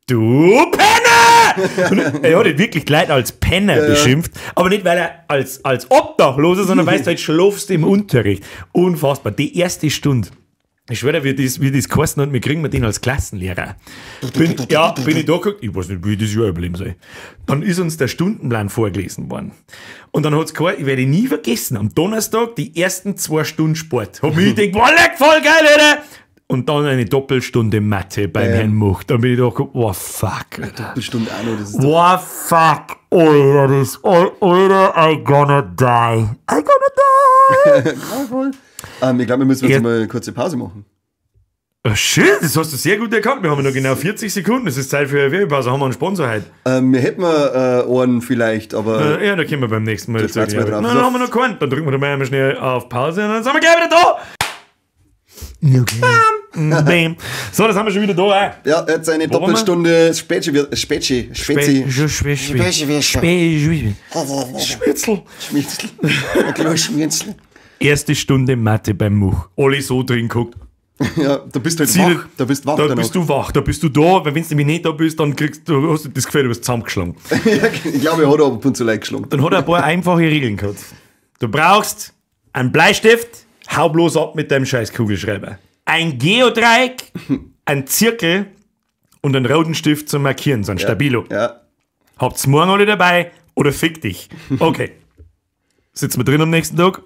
S1: Du Penner! Und er hat ihn wirklich gleich als Penner beschimpft, aber nicht, weil er als Obdachloser, sondern weil du halt schlafst im Unterricht. Unfassbar. Die erste Stunde. Ich schwöre, wie das geheißen hat, wir kriegen wir den als Klassenlehrer. Bin ich da geguckt, ich weiß nicht, wie ich das Jahr überleben soll. Dann ist uns der Stundenplan vorgelesen worden. Und dann hat's geheißen, ich werde nie vergessen, am Donnerstag die ersten 2 Stunden Sport. Hab mich gedacht, boah, leck, voll geil, Alter! Und dann eine Doppelstunde Mathe beim Herrn Much. Dann bin ich da geguckt, oh fuck.
S2: Eine Doppelstunde auch noch, das ist
S1: oh fuck, Alter, das, Alter, I gonna die. I gonna die.
S2: Ja, voll. Ich glaube, wir müssen jetzt mal eine kurze Pause machen.
S1: Oh, shit, das hast du sehr gut erkannt. Wir haben noch genau 40 Sekunden. Es ist Zeit für eine Werbepause. Haben wir einen Sponsor heute?
S2: Wir hätten einen vielleicht, aber...
S1: Ja, da kommen wir beim nächsten Mal dazu. Nein, dann haben wir noch keinen. Dann drücken wir da mal einmal schnell auf Pause und dann sind wir gleich wieder da. Okay. Bam. Bam. So, das haben wir schon wieder da.
S2: Ja, jetzt eine Doppelstunde Spätschi.
S1: Schmitzel.
S2: Schmitzel. Ein kleines Schmitzel.
S1: Erste Stunde Mathe beim Much. Alle so drin guckt.
S2: Ja, da bist du halt wach. Da bist wach.
S1: Da bist du wach, da bist du da, weil wenn du nämlich nicht da bist, dann kriegst du, hast du das Gefühl, du wirst zusammengeschlagen.
S2: Ja, ich glaube, er hat ab und zu leicht geschlagen.
S1: Dann hat er ein paar einfache Regeln gehabt. Du brauchst einen Bleistift, hau bloß ab mit deinem scheiß Kugelschreiber. Ein Geodreieck, ein Zirkel und einen roten Stift zum Markieren, so ein Stabilo.
S2: Ja.
S1: Habt's morgen alle dabei oder fick dich. Okay. Sitzen wir drin am nächsten Tag?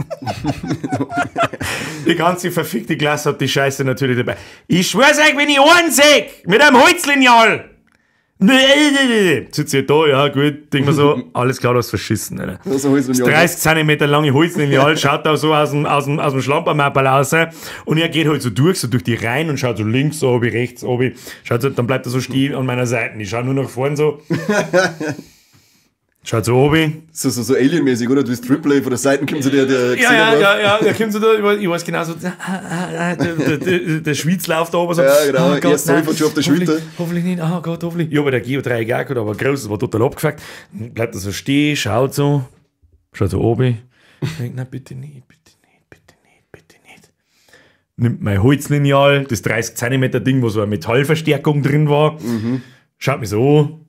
S1: Die ganze verfickte Klasse hat die Scheiße natürlich dabei. Ich schwör's euch, wenn ich einen seh, mit einem Holzlineal, Nee, nee, nee, nee. Sitze ich da, ja gut, denk mir so, alles klar, du hast verschissen, Alter.
S2: Das ist
S1: Das 30 Zentimeter lange Holzlineal schaut da so aus dem Schlampermapperl raus und er geht halt so durch die Reihen und schaut so links oben, rechts oben, schaut so, dann bleibt er so stehen an meiner Seite. Ich schau nur nach vorn so. Schaut so oben.
S2: So Alien-mäßig, oder? Du bist Triple A, von der Seite kommt so der
S1: Ja, der kommt so da, ich weiß genau so, der Schweiz läuft da oben so.
S2: Ja, genau,
S1: oh Gott,
S2: erst nein, schon auf der Schulter.
S1: Hoffentlich nicht, oh Gott, hoffentlich. Ja, aber der Geo-Dreieck auch gehabt, aber groß, das war total abgefuckt. Bleibt da so stehen, schaut so oben. Denkt, na bitte nicht, bitte nicht, bitte nicht, bitte nicht. Nimmt mein Holzlineal, das 30 Zentimeter Ding, wo so eine Metallverstärkung drin war, schaut mich so an.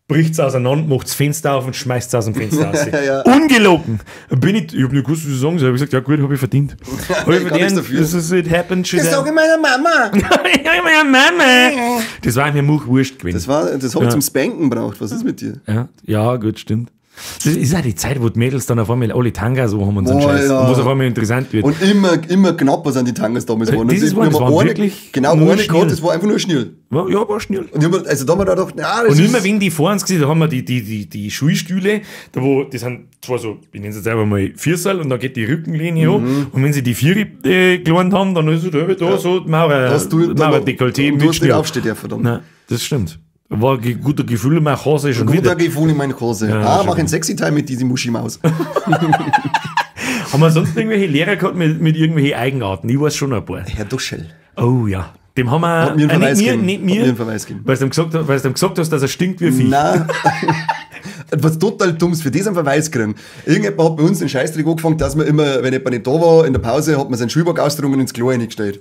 S1: Bricht's auseinander, macht's Fenster auf und schmeißt's aus dem Fenster raus.
S2: Ja.
S1: Ungelogen! Bin ich hab nicht gewusst, was ich sagen soll. Ich hab gesagt, ja gut, hab ich verdient. Hab ich verdient. Das ist, it happened.
S2: Das sag ich meiner Mama.
S1: Ich meiner Mama. Das war mir muchwurscht gewesen.
S2: Das hab ich zum Spanken braucht. Was ist mit dir?
S1: Ja, gut, stimmt. Das ist auch die Zeit, wo die Mädels dann auf einmal alle Tangas so haben und so einen Scheiß.
S2: Ja.
S1: Und was auf einmal interessant wird.
S2: Und immer knapper sind die Tangas damals geworden.
S1: Das war wirklich
S2: genau, eine gehabt, das war einfach nur Schnürl.
S1: Ja, war Schnürl.
S2: Und immer, also da haben wir da gedacht, na, das
S1: und immer wenn die vor uns gesehen, da haben wir die Schulstühle, da wo, die sind zwar so, ich nenne es jetzt einfach mal Viersaal und da geht die Rückenlinie hoch. Und wenn sie die Vieri gelernt haben, dann ist es da so Maurer-Dekolleté.
S2: Und du hast nicht aufstehen dürfen dann.
S1: Nein, das stimmt. War ein guter Gefühl in meiner Hose schon wieder.
S2: Guter Gefühl in meiner Hose.
S1: Ja,
S2: mach ein sexy Time mit diesem Muschi-Maus.
S1: Haben wir sonst irgendwelche Lehrer gehabt mit irgendwelchen Eigenarten? Ich weiß schon ein paar.
S2: Herr Duschel.
S1: Oh ja. Dem haben wir...
S2: Hat mir einen Verweis gegeben.
S1: Nicht mir.
S2: Hat mir einen Verweis gegeben.
S1: Weil du ihm gesagt hast, dass er stinkt wie Vieh.
S2: Nein. Was total Dummes, für das einen Verweis kriegen. Irgendjemand hat bei uns den Scheißdreck angefangen, dass man immer, wenn jemand nicht da war, in der Pause, hat man seinen Schulbock ausgetrunken und ins Klo reingestellt.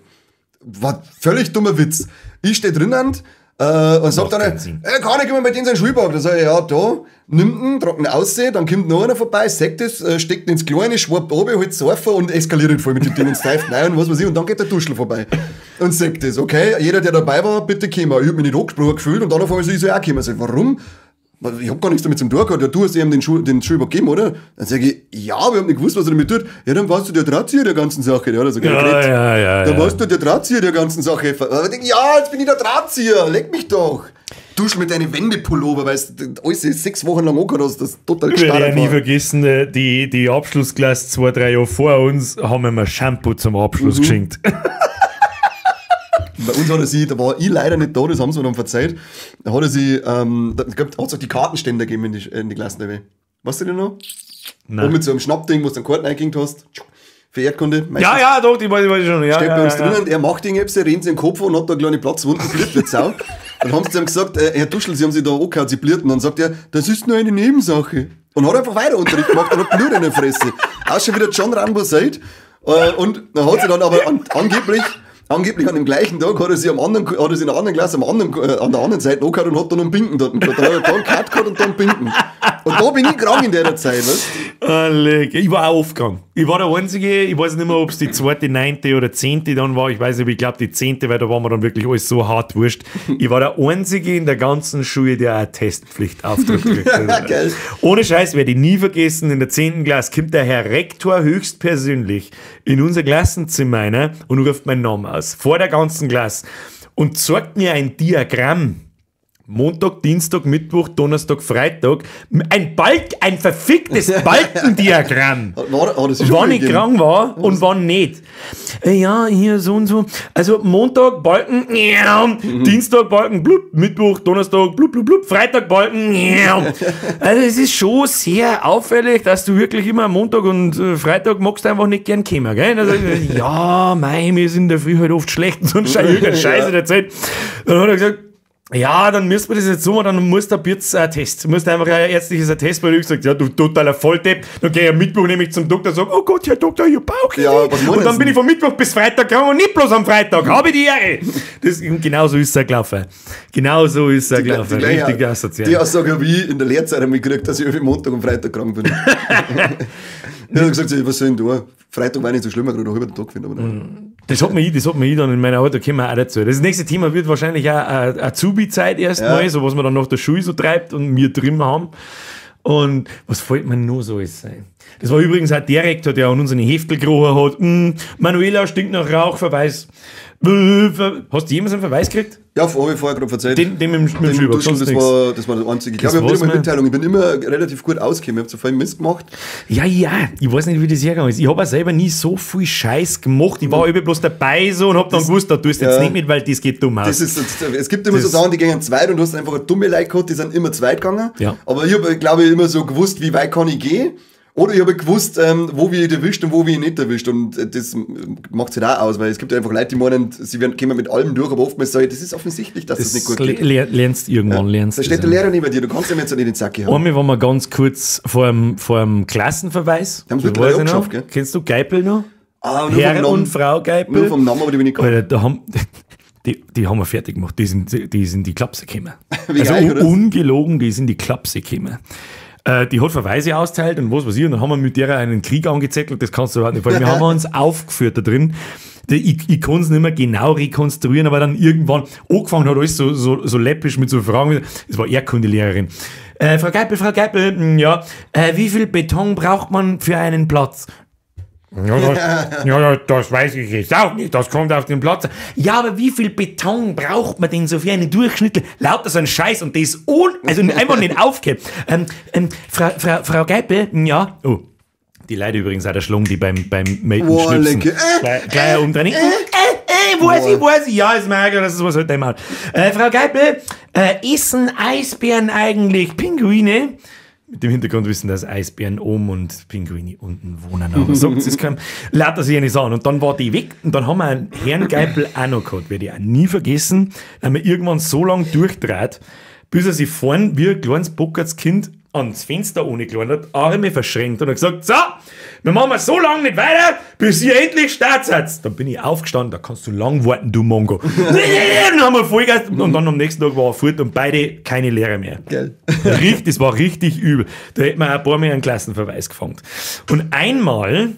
S2: War völlig dummer Witz. Ich stehe drinnen und sagt dann, kann ich immer mit denen seinen Schulbock? Dann sag ich, ja, da, nimmt ihn, tragt ihn aus, dann kommt noch einer vorbei, sagt es, steckt ihn ins Klo rein, schwappt runter, holt Surfer und eskaliert voll mit dem Ding und steift rein und was weiß ich, und dann geht der Duschel vorbei. Und sagt es, okay, jeder, der dabei war, bitte kommen. Ich hab mich nicht angesprochen gefühlt und dann auf einmal so, ich soll auch kommen. Sag ich, warum? Ich hab gar nichts damit zum tun gehabt. Ja, du hast ihm den Schulbock gegeben, oder? Dann sag ich, ja, aber ich hab nicht gewusst, was er damit tut. Ja, dann warst du der Drahtzieher der ganzen Sache. Ja, das
S1: ja,
S2: Dann warst du der Drahtzieher der ganzen Sache. Aber ich denk, ja, jetzt bin ich der Drahtzieher. Leck mich doch. Dusch mit deinen Wendepullover, weil du alles 6 Wochen lang angehört hast, das total
S1: gestartet war. Ich werde ja nie
S2: war.
S1: vergessen, die Abschlussklasse 2, 3 Jahre vor uns haben wir Shampoo zum Abschluss geschenkt.
S2: Bei uns hat er sie, da war ich leider nicht da, das haben sie mir dann verzeiht. Da hat er sie, da hat es auch die Kartenständer gegeben in die Klassen. Weißt du denn noch?
S1: Nein.
S2: Und mit so einem Schnappding, wo du dann Karten eingehängt hast. Für Erdkunde.
S1: Meistens. Ja, doch, die weiß ich schon. Ja,
S2: steht bei uns drinnen, er macht irgendetwas, rennt sich in den Kopf und hat da einen kleinen Platzwunden, bliert wird sau. Dann haben sie zu ihm gesagt, Herr Duschel, Sie haben sich da angehört, Sie blierten. Dann sagt er, das ist nur eine Nebensache. Und hat einfach weiter Unterricht gemacht und hat Blut in der Fresse. Auch schon wieder John Rambo seit. Und dann hat sie dann aber angeblich an dem gleichen Tag hat er sie, in der anderen Klasse an der anderen Seite angehört und hat dann einen Binken dort gehabt. Dann hat er da einen Cut gehabt und dann einen Binken. Und da bin ich krank in der Zeit, weißt du?
S1: Ich war auch oft krank. Ich war der Einzige, ich weiß nicht mehr, ob es die 2., 9. oder 10. dann war. Ich weiß nicht, ich glaube die 10., weil da waren wir dann wirklich alles so hart wurscht. Ich war der Einzige in der ganzen Schule, der eine Testpflicht auftritt.
S2: Geil.
S1: Ohne Scheiß, werde ich nie vergessen, in der 10. Klasse kommt der Herr Rektor höchstpersönlich in unser Klassenzimmer rein und ruft meinen Namen aus. Vor der ganzen Klasse. Und zeigt mir ein Diagramm. Montag, Dienstag, Mittwoch, Donnerstag, Freitag. Ein verficktes Balkendiagramm. Wann ich krank war und wann nicht. Ja, hier so und so. Also Montag Balken, Dienstag Balken, blub, Mittwoch, Donnerstag, blub, blub, blub, Freitag Balken. Also es ist schon sehr auffällig, dass du wirklich immer Montag und Freitag magst einfach nicht gern kommen, gell? Also, ja, mei, mir ist in der Früh halt oft schlecht und so ein Scheiße der Zeit. Dann hat er gesagt, ja, dann müssen wir das jetzt so machen, dann muss der jetzt ein Test. Du musst einfach ein ärztliches Attest, weil ich gesagt, ja, du totaler Volldepp. Dann gehe ich am Mittwoch nämlich zum Doktor und sage, oh Gott, Herr Doktor, ich hab Bauchweh.
S2: Ja, was
S1: und dann bin ich von Mittwoch bis Freitag krank und nicht bloß am Freitag. Habe ich die Ehre. Das, genau so ist es gelaufen. Genau so ist es gelaufen. Richtig asozial.
S2: Die Aussage habe ich in der Lehrzeit einmal gekriegt, dass ich irgendwie Montag und Freitag krank bin. Ich habe gesagt, was soll ich denn tun? Freitag war nicht so schlimm, ich habe noch halben Tag gefunden. Aber nein.
S1: Das hat mir dann in meiner Alter, kommen wir auch dazu. Das nächste Thema wird wahrscheinlich auch eine Azubi-Zeit erstmal, so was man dann nach der Schule so treibt und wir drin haben. Und was fällt mir nur so alles ein? Das war übrigens auch der Rektor, der an unsere Heftel gerochen hat. Manuela stinkt nach Rauch, Verweis. Hast du jemals einen Verweis gekriegt?
S2: Ja, habe ich vorher gerade erzählt.
S1: Den mit dem Schüler,
S2: das war das Einzige. Ich glaube, ich habe nicht mal Mitteilung. Ich bin immer relativ gut ausgekommen. Ich habe so viel Mist gemacht.
S1: Ja, ich weiß nicht, wie das hergegangen ist. Ich habe auch selber nie so viel Scheiß gemacht. Ich war immer bloß dabei so und habe dann gewusst, da tust du jetzt nicht mit, weil das geht dumm aus.
S2: Es gibt immer so Sachen, die gehen zweit und du hast einfach eine dumme Leute gehabt, die sind immer zweit gegangen.
S1: Ja.
S2: Aber ich habe, glaube ich, immer so gewusst, wie weit kann ich gehen. Oder ich habe gewusst, wo wir ihn erwischt und wo wir ihn nicht erwischt. Und das macht sich halt auch aus, weil es gibt einfach Leute, die meinen, sie kommen mit allem durch, aber oftmals sage ich, das ist offensichtlich, dass das nicht gut geht.
S1: Lernst irgendwann, lernst.
S2: Da steht der Lehrer neben dir, du kannst ihm jetzt nicht in den Sack hauen.
S1: Einmal waren wir ganz kurz vor dem Klassenverweis.
S2: Die haben es mittlerweile abgeschafft, gell?
S1: Kennst du Geipel noch?
S2: Ah,
S1: Herr und Frau Geipel.
S2: Nur vom Namen, aber die bin ich gehabt.
S1: Alter, da haben, die haben wir fertig gemacht, die sind die Klapse gekommen. Also ungelogen, die sind die Klapse gekommen. Die hat Verweise austeilt und was weiß ich, und dann haben wir mit der einen Krieg angezettelt, das kannst du überhaupt nicht vorstellen. Wir haben uns aufgeführt da drin. Ich kann es nicht mehr genau rekonstruieren, aber dann irgendwann angefangen hat alles so läppisch mit so Fragen. Es war Erdkundelehrerin. Frau Geipel, ja, wie viel Beton braucht man für einen Platz? Ja, das weiß ich jetzt auch nicht, das kommt auf den Platz. Ja, aber wie viel Beton braucht man denn so für einen Durchschnitt? Lauter so ein Scheiß und das also einfach nicht aufgehört. Frau Geipel, ja. Oh, die Leute übrigens auch der Schlung, die beim Melken schnipsen. Gleich umdrehen. Weiß ich. Ja, ist mir egal, das ist was halt einmal. Frau Geipel, essen Eisbären eigentlich Pinguine? Mit dem Hintergrund wissen, dass Eisbären oben und Pinguine unten wohnen. Aber sagt es keinem, lauter sich nicht an. Und dann war die weg und dann haben wir einen Herrn Geipel auch noch gehabt, werde ich auch nie vergessen. Dann haben wir irgendwann so lange durchdreht, bis er sich vorn wie ein kleines Bockertskind ans Fenster ohne gelernt hat, Arme verschränkt und hat gesagt, so, wir machen so lange nicht weiter, bis ihr endlich start seid. Dann bin ich aufgestanden, da kannst du lang warten, du Mongo. Dann haben wir Vollgas und dann am nächsten Tag war er fort und beide keine Lehrer mehr.
S2: Geil.
S1: Das war richtig übel. Da hätten wir ein paar Mal einen Klassenverweis gefangen. Und einmal,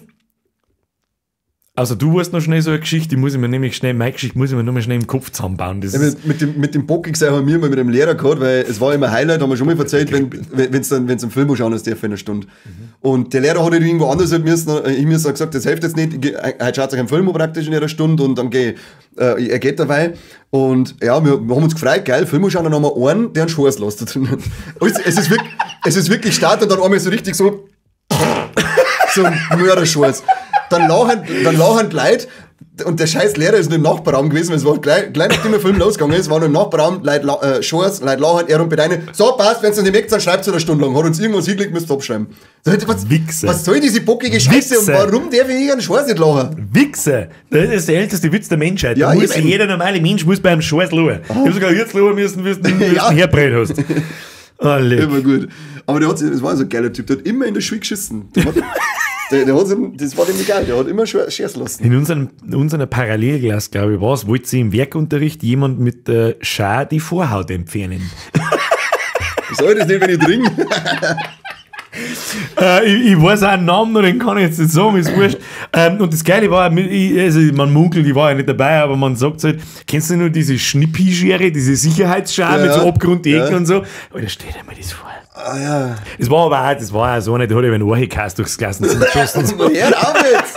S1: also du warst noch schnell so eine Geschichte, die muss ich mir nämlich schnell, meine Geschichte muss ich mir nur mal schnell im Kopf zusammenbauen. Das
S2: ja, mit dem Bockig sei haben wir mal mit dem Lehrer gehabt, weil es war immer Highlight, haben wir schon mal erzählt, wenn's einen Film anschauen hast, der für eine Stunde. Mhm. Und der Lehrer hat halt irgendwo anders halt müssen, ich mir so gesagt, das hilft jetzt nicht, heute schaut sich einen Film an praktisch in einer Stunde und dann geh, er geht dabei. Und ja, wir haben uns gefreut, geil, Film anschauen, dann haben wir einen, der einen Scheiß lässt da drin. Es ist wirklich stark und dann einmal so richtig so, so ein Mörderscheiß. Dann lachen die Leute und der scheiß Lehrer ist nur im Nachbarraum gewesen, weil es war gleich nachdem der Film losgegangen ist, war nur im Nachbarraum, Leute Leute lachen, er und Bedeine. So, passt, wenn es nicht merkt, dann schreibt es eine Stunde lang. Hat uns irgendwas hingelegt, müsst ihr abschreiben. So, was soll diese bockige Scheiße.
S1: Wichser.
S2: Und warum darf ich einen Scheiß nicht lachen?
S1: Wichser! Das ist der älteste Witz der Menschheit.
S2: Ja,
S1: muss jeder normale Mensch muss beim Scheiß lachen. Ich hab sogar jetzt lachen müssen, bis du herbrennen hast. Oh,
S2: immer gut. Aber der hat, das war so ein geiler Typ, der hat immer in der Schule geschissen. Das war dem egal, der hat immer Scherz lassen.
S1: In unserer Parallelklasse, glaube ich, war es, wollte sie im Werkunterricht jemand mit der Schar die Vorhaut entfernen.
S2: Soll ich das nicht, wenn ich trinke?
S1: Ich weiß auch einen Namen, den kann ich jetzt nicht sagen, ist wurscht. Und das Geile war, also man munkelt, ich war ja nicht dabei, aber man sagt halt, kennst du nur diese Schnippi-Schere, diese Sicherheitsschar mit so abgerundeten Ecken und so? Alter, stell dir mal das vor.
S2: Ah, ja.
S1: Das war aber auch, das war auch so nicht, der hat ja einen Archicast durchs Klassenzimmer geschossen.
S2: Hör auf jetzt!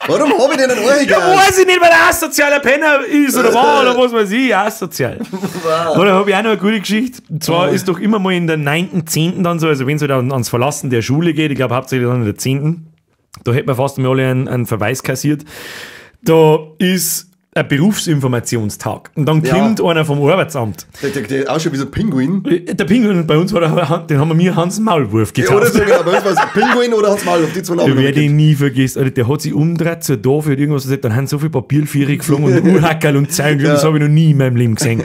S2: Warum hab ich denn einen Archicast?
S1: Ja, weiß ich nicht, weil er asozialer Penner ist oder war oder was weiß ich, asozial.
S2: Wow.
S1: Oder habe ich auch noch eine gute Geschichte. Und zwar ist doch immer mal in der 9., 10. dann so, also wenn es halt ans Verlassen der Schule geht, ich glaube hauptsächlich dann in der 10., da hätten wir fast mal alle einen Verweis kassiert. Da ist ein Berufsinformationstag. Und dann kommt einer vom Arbeitsamt.
S2: Der auch schon wie so ein Pinguin.
S1: Der Pinguin, bei uns war der, den haben wir mir Hans Maulwurf getauft.
S2: Ja, oder so, genau. Bei uns war es Pinguin oder Hans Maulwurf, die zwei Namen.
S1: Ich werde ihn nie vergessen. Alter, der hat sich umgedreht zur Tafel und irgendwas gesagt, dann haben so viel Papierviere geflogen und Urhackerl und Zeilen. Ja. Das habe ich noch nie in meinem Leben gesehen.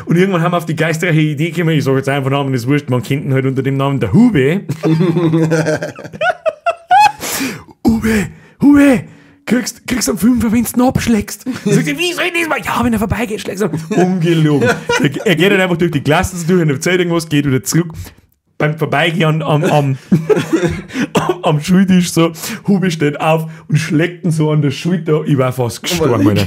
S1: Und irgendwann haben wir auf die geistreiche Idee gekommen, ich sage jetzt einfach Namen, das ist wurscht, man kennt ihn halt unter dem Namen der Hube. Hube, Hube! Kriegst am 5, wenn du ihn abschlägst. Dann sagt er, wie soll ich das machen? Ja, wenn er vorbeigeht, schlägst du ihn. Ungelogen. Er geht dann einfach durch die Klassen durch und erzählt irgendwas, geht wieder zurück. Beim Vorbeigehen am Schultisch so, Hubi steht auf und schlägt ihn so an der Schulter. Ich war fast gestorben, Alter.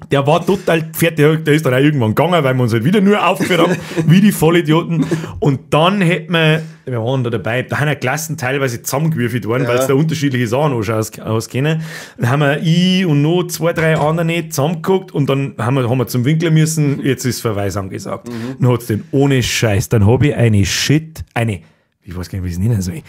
S1: Der war total fertig. Der ist dann auch irgendwann gegangen, weil wir uns halt wieder nur aufgeführt haben, wie die Vollidioten. Und dann hätten wir, wir waren da dabei, da haben ja Klassen teilweise zusammengewürfelt worden, weil es da unterschiedliche Sachen auskennen. Dann haben wir ich und noch 2, 3 andere zusammengeguckt und dann haben wir zum Winkler müssen, jetzt ist Verweis angesagt. Mhm. Dann hat's den ohne Scheiß, dann habe ich eine ich weiß gar nicht, wie ich es nennen soll,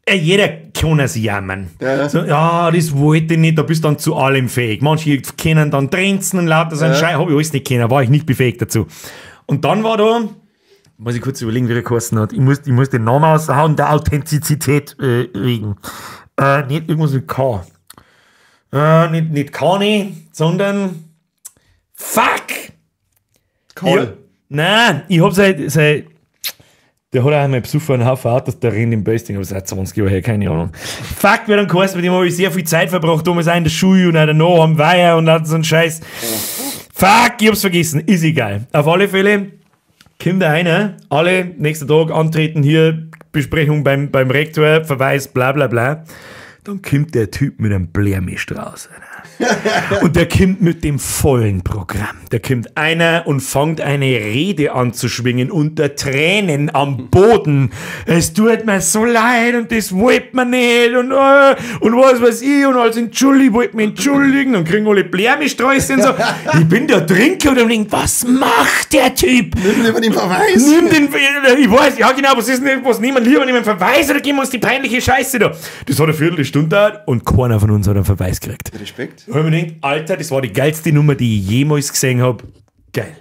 S1: jeder kann es jammern. Ja. So, ja, das wollte ich nicht, da bist du dann zu allem fähig. Manche kennen dann Trenzen und lauter so einen Scheiß, habe ich alles nicht kennen, war ich nicht befähigt dazu. Und dann war da, muss ich kurz überlegen, wie der geheißen hat, ich muss den Namen aushauen, der Authentizität wegen. Nicht irgendwas mit K. Nicht Kani, sondern fuck!
S2: Karl.
S1: Ja, nein, ich hab seit der hat auch einmal besoffen einen Haufen Autos da drin im Bösting, aber seit 20 Jahren her, keine Ahnung. Fuck, wer dann geheißen, mit dem habe ich sehr viel Zeit verbracht, damals auch in der Schule und auch danach am Weiher und all so ein Scheiß. Fuck, ich hab's vergessen, ist egal. Auf alle Fälle kommt da einer, alle nächsten Tag antreten hier, Besprechung beim Rektor, Verweis, bla bla bla. Dann kommt der Typ mit einem Blärmisch raus. Und der kommt mit dem vollen Programm. Da kommt einer und fängt eine Rede an zu schwingen unter Tränen am Boden. Es tut mir so leid und das wollt man nicht und was weiß ich und als entschuldigen, wollt mich entschuldigen und kriegen alle Blärmischsträuße und so. Ich bin der Trinker und denk, was macht der Typ?
S2: Nimm lieber den Verweis.
S1: Nimm den, ich weiß, ja genau, was ist denn, was nehmen wir lieber, nehmen Verweis oder geben wir uns die peinliche Scheiße da? Das hat eine Viertelstunde gedauert und keiner von uns hat einen Verweis gekriegt.
S2: Respekt.
S1: Da hab ich mir gedacht, Alter, das war die geilste Nummer, die ich jemals gesehen habe. Geil.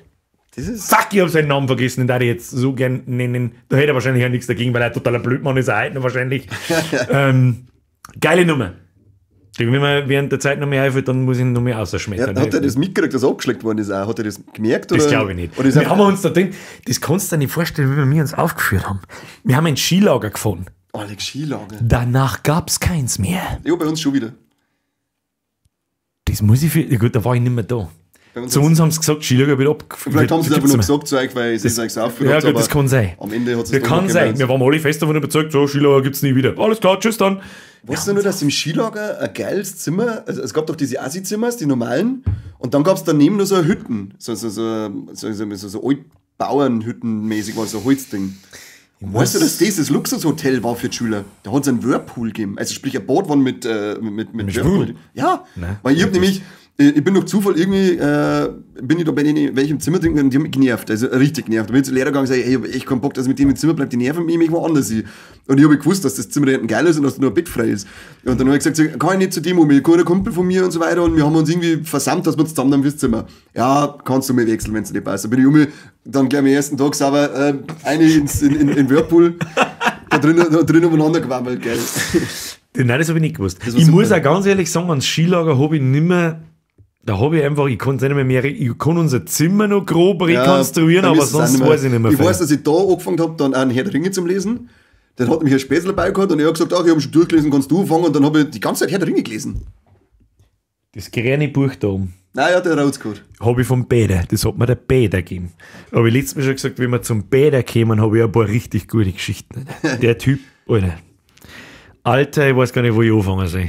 S2: Das ist
S1: Fuck, ich hab seinen Namen vergessen, den darf ich jetzt so gern nennen. Da hätte er wahrscheinlich auch nichts dagegen, weil er ein totaler Blödmann ist, er heute noch wahrscheinlich. Geile Nummer. Wenn mir während der Zeit noch mehr einfällt, dann muss ich ihn noch mehr ausschmettern.
S2: Ja, hat er das mitgekriegt, dass er abgeschleckt worden ist auch? Hat er das gemerkt? Oder?
S1: Das glaube ich nicht.
S2: Oder ist
S1: wir haben uns da drin, das kannst du dir nicht vorstellen, wie wir uns aufgeführt haben. Wir haben ein Skilager gefunden.
S2: Alex, Skilager.
S1: Danach gab es keins mehr.
S2: Ja, bei uns schon wieder.
S1: Das muss ich für. Gut, da war ich nicht mehr da. Zu uns haben sie gesagt, Skilager wird abgeführt.
S2: Vielleicht haben sie es einfach nur gesagt zu euch, weil es ist euch so aufgeführt.
S1: Ja, gut, das kann sein.
S2: Am Ende hat es
S1: das kann sein. Wir waren alle fest davon überzeugt, so, Skilager gibt es nie wieder. Alles klar, tschüss dann.
S2: Weißt du nur, dass im Skilager ein geiles Zimmer, also es gab doch diese Assi-Zimmers, die normalen, und dann gab es daneben nur so Hütten, so Altbauernhütten-mäßig, war so ein Holzding. Und weißt du, dass das Luxushotel war für die Schüler? Da hat es einen Whirlpool gegeben. Also sprich, ein Boot war mit Whirlpool. Ja,
S1: nein,
S2: weil ich hab nämlich, ich bin durch Zufall irgendwie, bin ich da bei denen, welchem Zimmer drin, und die haben mich genervt, also richtig genervt. Da bin ich zum Lehrer gegangen und gesagt, ey, ich hab echt keinen Bock, dass ich mit dem im Zimmer bleibe, die nerven mich, ich möchte woanders hin. Und ich habe gewusst, dass das Zimmer da hinten geil ist und dass da nur ein Bett frei ist. Und dann habe ich gesagt, kann ich nicht zu dem um, ich kann ein Kumpel von mir und so weiter, und wir haben uns irgendwie versammelt, dass wir uns zusammen haben fürs Zimmer. Ja, kannst du mir wechseln, wenn es nicht passt. Da bin ich um, dann gleich am ersten Tag sauber, eine in Whirlpool, da drin umeinander gewammelt, gell.
S1: Nein, das habe ich nicht gewusst. Ich muss auch ganz ehrlich sagen, ans Skilager habe ich nicht mehr. Da habe ich einfach, ich kann es nicht mehr, ich kann unser Zimmer noch grob rekonstruieren, aber sonst weiß ich nicht mehr.
S2: Ich weiß, dass ich da angefangen habe, dann einen Herr der Ringe zum Lesen. Dann hat mich ein Spätzle dabei gehabt und er hat gesagt, ach, ich habe schon durchgelesen, kannst du anfangen? Und dann habe ich die ganze Zeit Herr der Ringe gelesen.
S1: Das kleine Buch da oben.
S2: Nein, ja, der hat's gehabt.
S1: Habe ich vom Bäder, das hat mir der Bäder gegeben. Habe ich letztes Mal schon gesagt, wenn wir zum Bäder kämen, habe ich ein paar richtig gute Geschichten. Der Typ, Alter. Alter, ich weiß gar nicht, wo ich anfangen soll.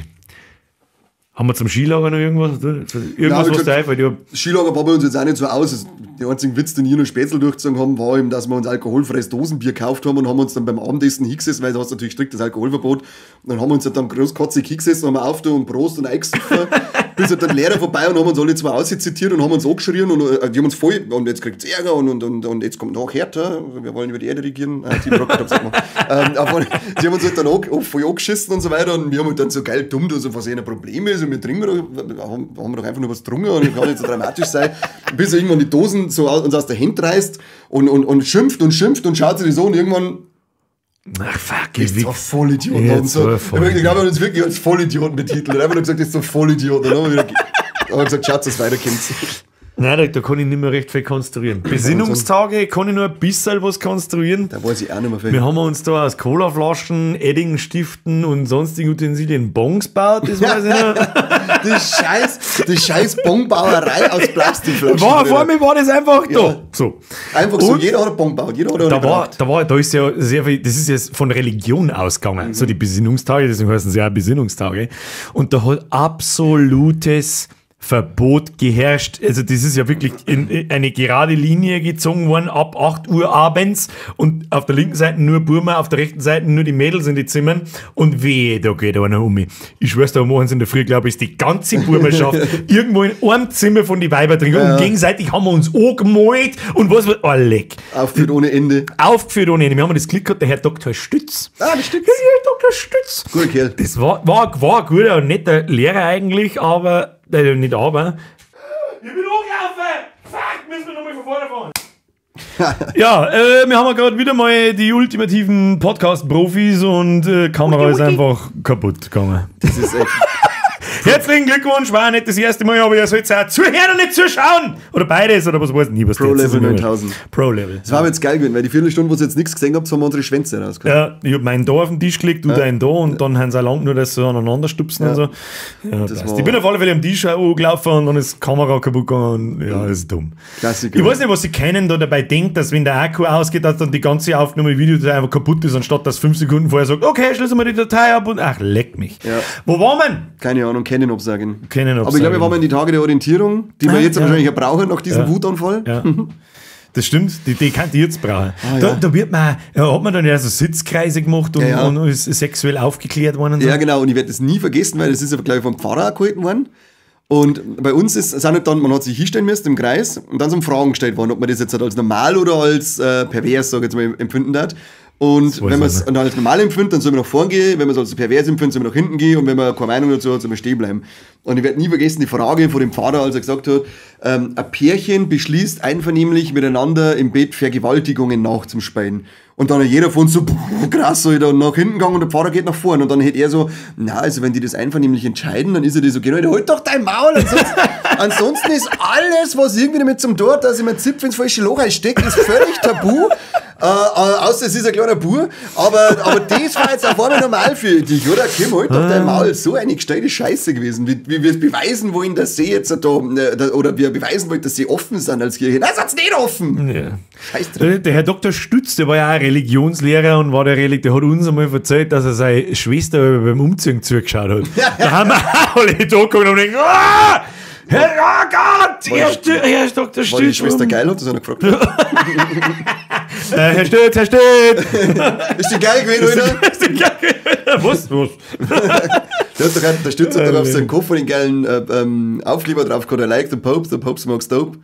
S1: Haben wir zum Skilager noch irgendwas? Irgendwas, was da einfällt?
S2: Skilager war bei uns jetzt auch nicht so aus. Der einzige Witz, den ich noch Spätzle durchgezogen haben, war eben, dass wir uns alkoholfreies Dosenbier gekauft haben und haben uns dann beim Abendessen hingesessen, weil da hast du natürlich strikt das Alkoholverbot. Und dann haben wir uns dann großkotzig hingesessen, haben wir auf und Prost und eingesoffen. Bis halt dann Lehrer vorbei und haben uns alle zwei auszitiert und haben uns angeschrien und die haben uns voll, und jetzt kriegt's Ärger und jetzt kommt noch härter, wir wollen über die Erde regieren. Team Rocket hab's auch gemacht. Aber sie haben uns halt dann auch voll angeschissen und so weiter und wir haben halt dann so geil dumm, so was eh ein Problem ist und wir trinken doch, haben wir doch einfach nur was getrunken und ich kann nicht so dramatisch sein. Bis er irgendwann die Dosen so uns aus der Hand reißt und schimpft und schimpft und schaut sich das so und irgendwann.
S1: Ach fuck,
S2: ich bin so Vollidioten und so. Ich glaube, wir haben uns wirklich als Vollidioten betitelt. Einfach nur gesagt, das ist so Vollidioten. Dann haben wir wieder gesagt, schaut, dass weiterkommt.
S1: Nein, da kann ich nicht mehr recht viel konstruieren. Besinnungstage kann ich nur ein bisschen was konstruieren.
S2: Da weiß ich auch nicht mehr viel.
S1: Wir haben uns da aus Colaflaschen, Edding, und sonstigen Utensilien Bongs gebaut, das weiß ich noch.
S2: Die scheiß Bongbauerei aus Plastikflaschen.
S1: Vor mir war das einfach da.
S2: Ja.
S1: So.
S2: Einfach so, und jeder hat einen Bong gebaut. Jeder hat einen
S1: da ist ja sehr viel, das ist ja von Religion ausgegangen. Mhm. So die Besinnungstage, deswegen heißen sie ja Besinnungstage. Und da hat absolutes Verbot geherrscht. Also das ist ja wirklich in eine gerade Linie gezogen worden ab 8 Uhr abends und auf der linken Seite nur Burma, auf der rechten Seite nur die Mädels in die Zimmern und wehe, da geht einer um mich. Ich schwör's dir, morgens in der Früh, glaube ich, ist die ganze Burmerschaft irgendwo in einem Zimmer von die Weiber drin. Und gegenseitig haben wir uns angemalt und was oh leck.
S2: Aufgeführt ohne Ende.
S1: Aufgeführt ohne Ende. Wir haben das Glück gehabt, der Herr Dr. Stütz.
S2: Ah, der Stütz.
S1: Ja, der Dr. Stütz.
S2: Guter Kerl.
S1: Das war ein guter und netter Lehrer eigentlich, aber nicht aber. Ich bin hochgelaufen! Fuck, müssen wir nochmal von vorne fahren. Ja, wir haben ja gerade wieder mal die ultimativen Podcast-Profis und Kamera ist einfach kaputt gegangen.
S2: Das ist echt.
S1: Herzlichen Glückwunsch, war nicht das erste Mal, aber ihr sollt auch zuhören und nicht zuschauen! Oder beides, oder was weiß ich nie, was
S2: Pro Level 9000.
S1: Pro Level.
S2: Das war aber jetzt geil gewesen, weil die Viertelstunde, wo ihr jetzt nichts gesehen habt, haben wir unsere Schwänze rausgekommen.
S1: Ja, ich hab meinen da auf den Tisch gelegt, du deinen da und dann haben sie auch lang nur das so aneinander stupsen und so. Ja,
S2: das
S1: passt. Ich bin auf alle Fälle am Tisch auch angelaufen und dann ist die Kamera kaputt gegangen und ja, das ist dumm.
S2: Klassiker.
S1: Ich weiß nicht, was sie kennen da dabei denkt, dass wenn der Akku ausgeht, dass dann die ganze Aufnahme Video einfach kaputt ist, anstatt dass 5 Sekunden vorher sagt, okay, schließen wir die Datei ab und ach, leck mich.
S2: Ja.
S1: Wo waren wir?
S2: Keine Ahnung, kennen Absagen.
S1: Kennen
S2: Aber ich glaube, wir waren in die Tage der Orientierung, die wir jetzt wahrscheinlich auch brauchen nach diesem Wutanfall.
S1: Ja. Das stimmt, die kann die jetzt brauchen.
S2: Ah,
S1: da, da wird man, ja, hat man dann ja so Sitzkreise gemacht und, und ist sexuell aufgeklärt worden. Und so.
S2: Ja, genau, und ich werde das nie vergessen, weil das ist ja, glaube ich, vom Pfarrer auch gehalten worden. Und bei uns ist, sind halt dann, man hat sich hinstellen müssen im Kreis und dann sind Fragen gestellt worden, ob man das jetzt halt als normal oder als pervers, sag ich jetzt mal, empfinden hat. Und wenn man es als normal empfindet, dann soll man nach vorn gehen, wenn man es als pervers empfindet, soll man nach hinten gehen und wenn man keine Meinung dazu hat, soll man stehen bleiben. Und ich werde nie vergessen die Frage von dem Pfarrer, als er gesagt hat, ein Pärchen beschließt einvernehmlich miteinander im Bett Vergewaltigungen nachzuspeien. Und dann hat jeder von uns so, krass, Alter, und nach hinten gegangen und der Pfarrer geht nach vorn. Und dann hätte er so, na, also wenn die das einvernehmlich entscheiden, dann ist er die so, genau, halt doch dein Maul. Ansonsten ist alles, was irgendwie damit zum Tor, dass ich mein Zipf ins falsche Loch einstecke, ist völlig tabu. Außer es ist ein kleiner Bub, aber das war jetzt auf einmal normal für dich, oder? Kim, halt doch dein Maul. So eine gestellte Scheiße gewesen. Wie wir es beweisen wollen, dass sie jetzt da, oder wir beweisen wollen, dass sie offen sind als Kirche. Nein, sind sie nicht offen!
S1: Ja.
S2: Scheiß drauf.
S1: Der Herr Dr. Stütz, der war ja auch Religionslehrer und war der der hat uns einmal erzählt, dass er seine Schwester beim Umziehen zugeschaut hat. Da haben wir auch alle da geguckt und gedacht, ah! Herr Gott! Herr Dr. Stütz!
S2: War die Schwester geil, hat das einer gefragt.
S1: Herr Stütz, Herr Stütz!
S2: Ist die geil gewesen, oder?
S1: Ist die geil gewesen? Was?
S2: Der Stütz hat doch auf seinem Koffer den geilen Aufkleber drauf gehabt, I like the Pope, the Pope smokes dope.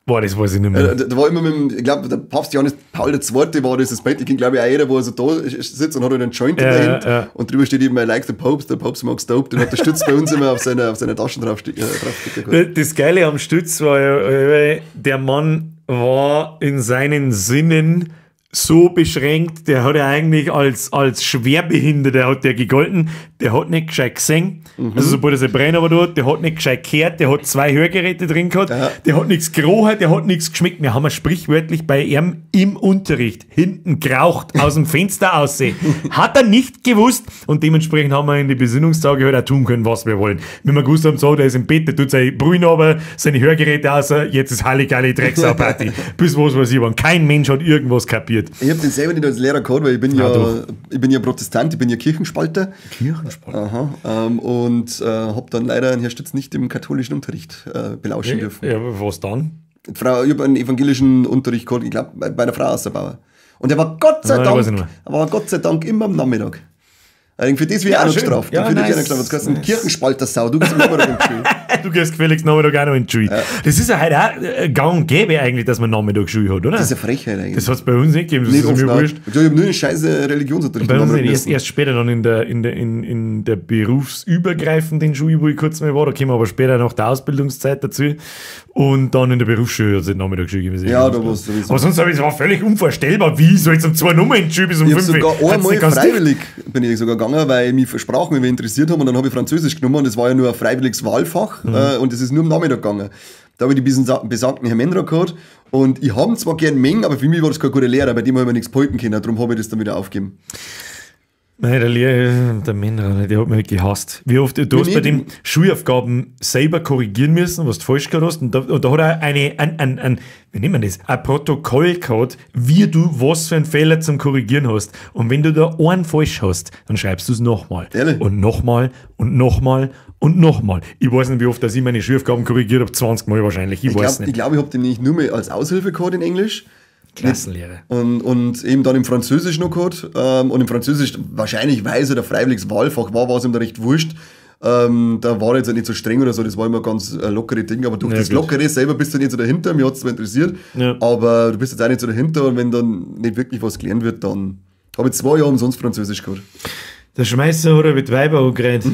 S1: Boah, das weiß ich nicht mehr.
S2: Da war immer mit dem, ich glaube, der Papst Johannes Paul II. War das Bild, ich kenne, glaube ich, auch jeder, wo er so da sitzt und hat halt einen Joint in der Hand.
S1: Ja.
S2: Und drüber steht eben, I like the Pope, the Pope smokes dope. Den hat der Stütz bei uns immer auf seine Taschen draufstecken gehabt.
S1: Das Geile am Stütz war ja, der Mann war in seinen Sinnen so beschränkt, der hat ja eigentlich als Schwerbehinderter hat der gegolten, der hat nicht gescheit gesehen, also sobald er sein Brain aber dort, der hat nicht gescheit gehört, der hat 2 Hörgeräte drin gehabt, der hat nichts gerochen, der hat nichts geschmeckt. Wir haben ja sprichwörtlich bei ihm im Unterricht hinten geraucht, aus dem Fenster aussehen. Hat er nicht gewusst und dementsprechend haben wir in die Besinnungstage halt auch tun können, was wir wollen. Wenn wir gewusst haben, so, der ist im Bett, der tut seine Brühen runter, seine Hörgeräte aus, jetzt ist Halligalli Drecksau-Party. Bis was weiß ich wann. Kein Mensch hat irgendwas kapiert.
S2: Ich habe den selber nicht als Lehrer gehabt, weil ich bin ja Protestant, ich bin ja Kirchenspalter.
S1: Kirchenspalter.
S2: Aha. Und habe dann leider den Herrn Stütz nicht im katholischen Unterricht belauschen dürfen.
S1: Ja, was dann?
S2: Ich habe einen evangelischen Unterricht gehabt, ich glaube, bei einer Frau Außerbauer. Und der war Gott sei Dank immer am Nachmittag. Für das wird auch noch gestraft.
S1: Ja,
S2: für
S1: nice,
S2: dich auch noch gestraft. Du nice. Kirchenspalter-Sau, du gehst am Nachmittag in die Schule.
S1: Du gehst gefälligst Nachmittag auch noch in die Schule. Ja. Das ist ja heute auch gang und gäbe eigentlich, dass man Nachmittag Schule hat, oder?
S2: Das ist ja Frechheit eigentlich.
S1: Das hat es bei uns nicht gegeben, das
S2: nicht
S1: ist mir wurscht.
S2: Ich habe nur einen scheiß Religionsunterricht.
S1: Bei uns nicht, erst später dann in der berufsübergreifenden Schule, wo ich kurz mal war, da kämen wir aber später nach der Ausbildungszeit dazu. Und dann in der Berufsschule hat es Nachmittagsschule gegeben.
S2: Ja, da war es sowieso.
S1: Aber sonst war es völlig unvorstellbar, wie soll jetzt um 2 Nummer in die Schule bis um 5 Uhr.
S2: Sogar einmal freiwillig bin ich sogar gegangen, weil mich für Sprachen irgendwie interessiert haben und dann habe ich Französisch genommen und das war ja nur ein freiwilliges Wahlfach und das ist nur am Nachmittag gegangen. Da habe ich die besagten Herrn Mendra gehabt und ich habe zwar gern Mengen, aber für mich war das kein guter Lehrer, bei dem habe ich mir nichts behalten können, darum habe ich das dann wieder aufgegeben.
S1: Nein, der Lehrer, der Männer, der hat mich gehasst. Wie oft du hast bei dem Schulaufgaben selber korrigieren müssen, was du falsch gehabt hast. Und da hat er ein, wie nennt man das? Ein Protokoll gehabt, wie du was für einen Fehler zum Korrigieren hast. Und wenn du da einen falsch hast, dann schreibst du es nochmal.
S2: Ehrlich?
S1: Und nochmal und nochmal und nochmal. Ich weiß nicht, wie oft dass ich meine Schulaufgaben korrigiert habe, 20 Mal wahrscheinlich. Ich weiß nicht.
S2: Ich glaube, ich habe den nicht nur mehr als Aushilfe gehabt in Englisch.
S1: Klassenlehrer.
S2: Und eben dann im Französisch noch gehabt. Und im Französisch, wahrscheinlich, weil es ja der freiwilliges Wahlfach war, war es ihm da recht wurscht. Da war er jetzt nicht so streng oder so, das war immer ganz lockere Ding. Aber durch das Lockere selber bist du nicht so dahinter, mich hat es zwar interessiert, aber du bist jetzt auch nicht so dahinter und wenn dann nicht wirklich was gelernt wird, dann habe ich 2 Jahre umsonst Französisch gehabt.
S1: Der Schmeißer hat er mit Weiber angerannt.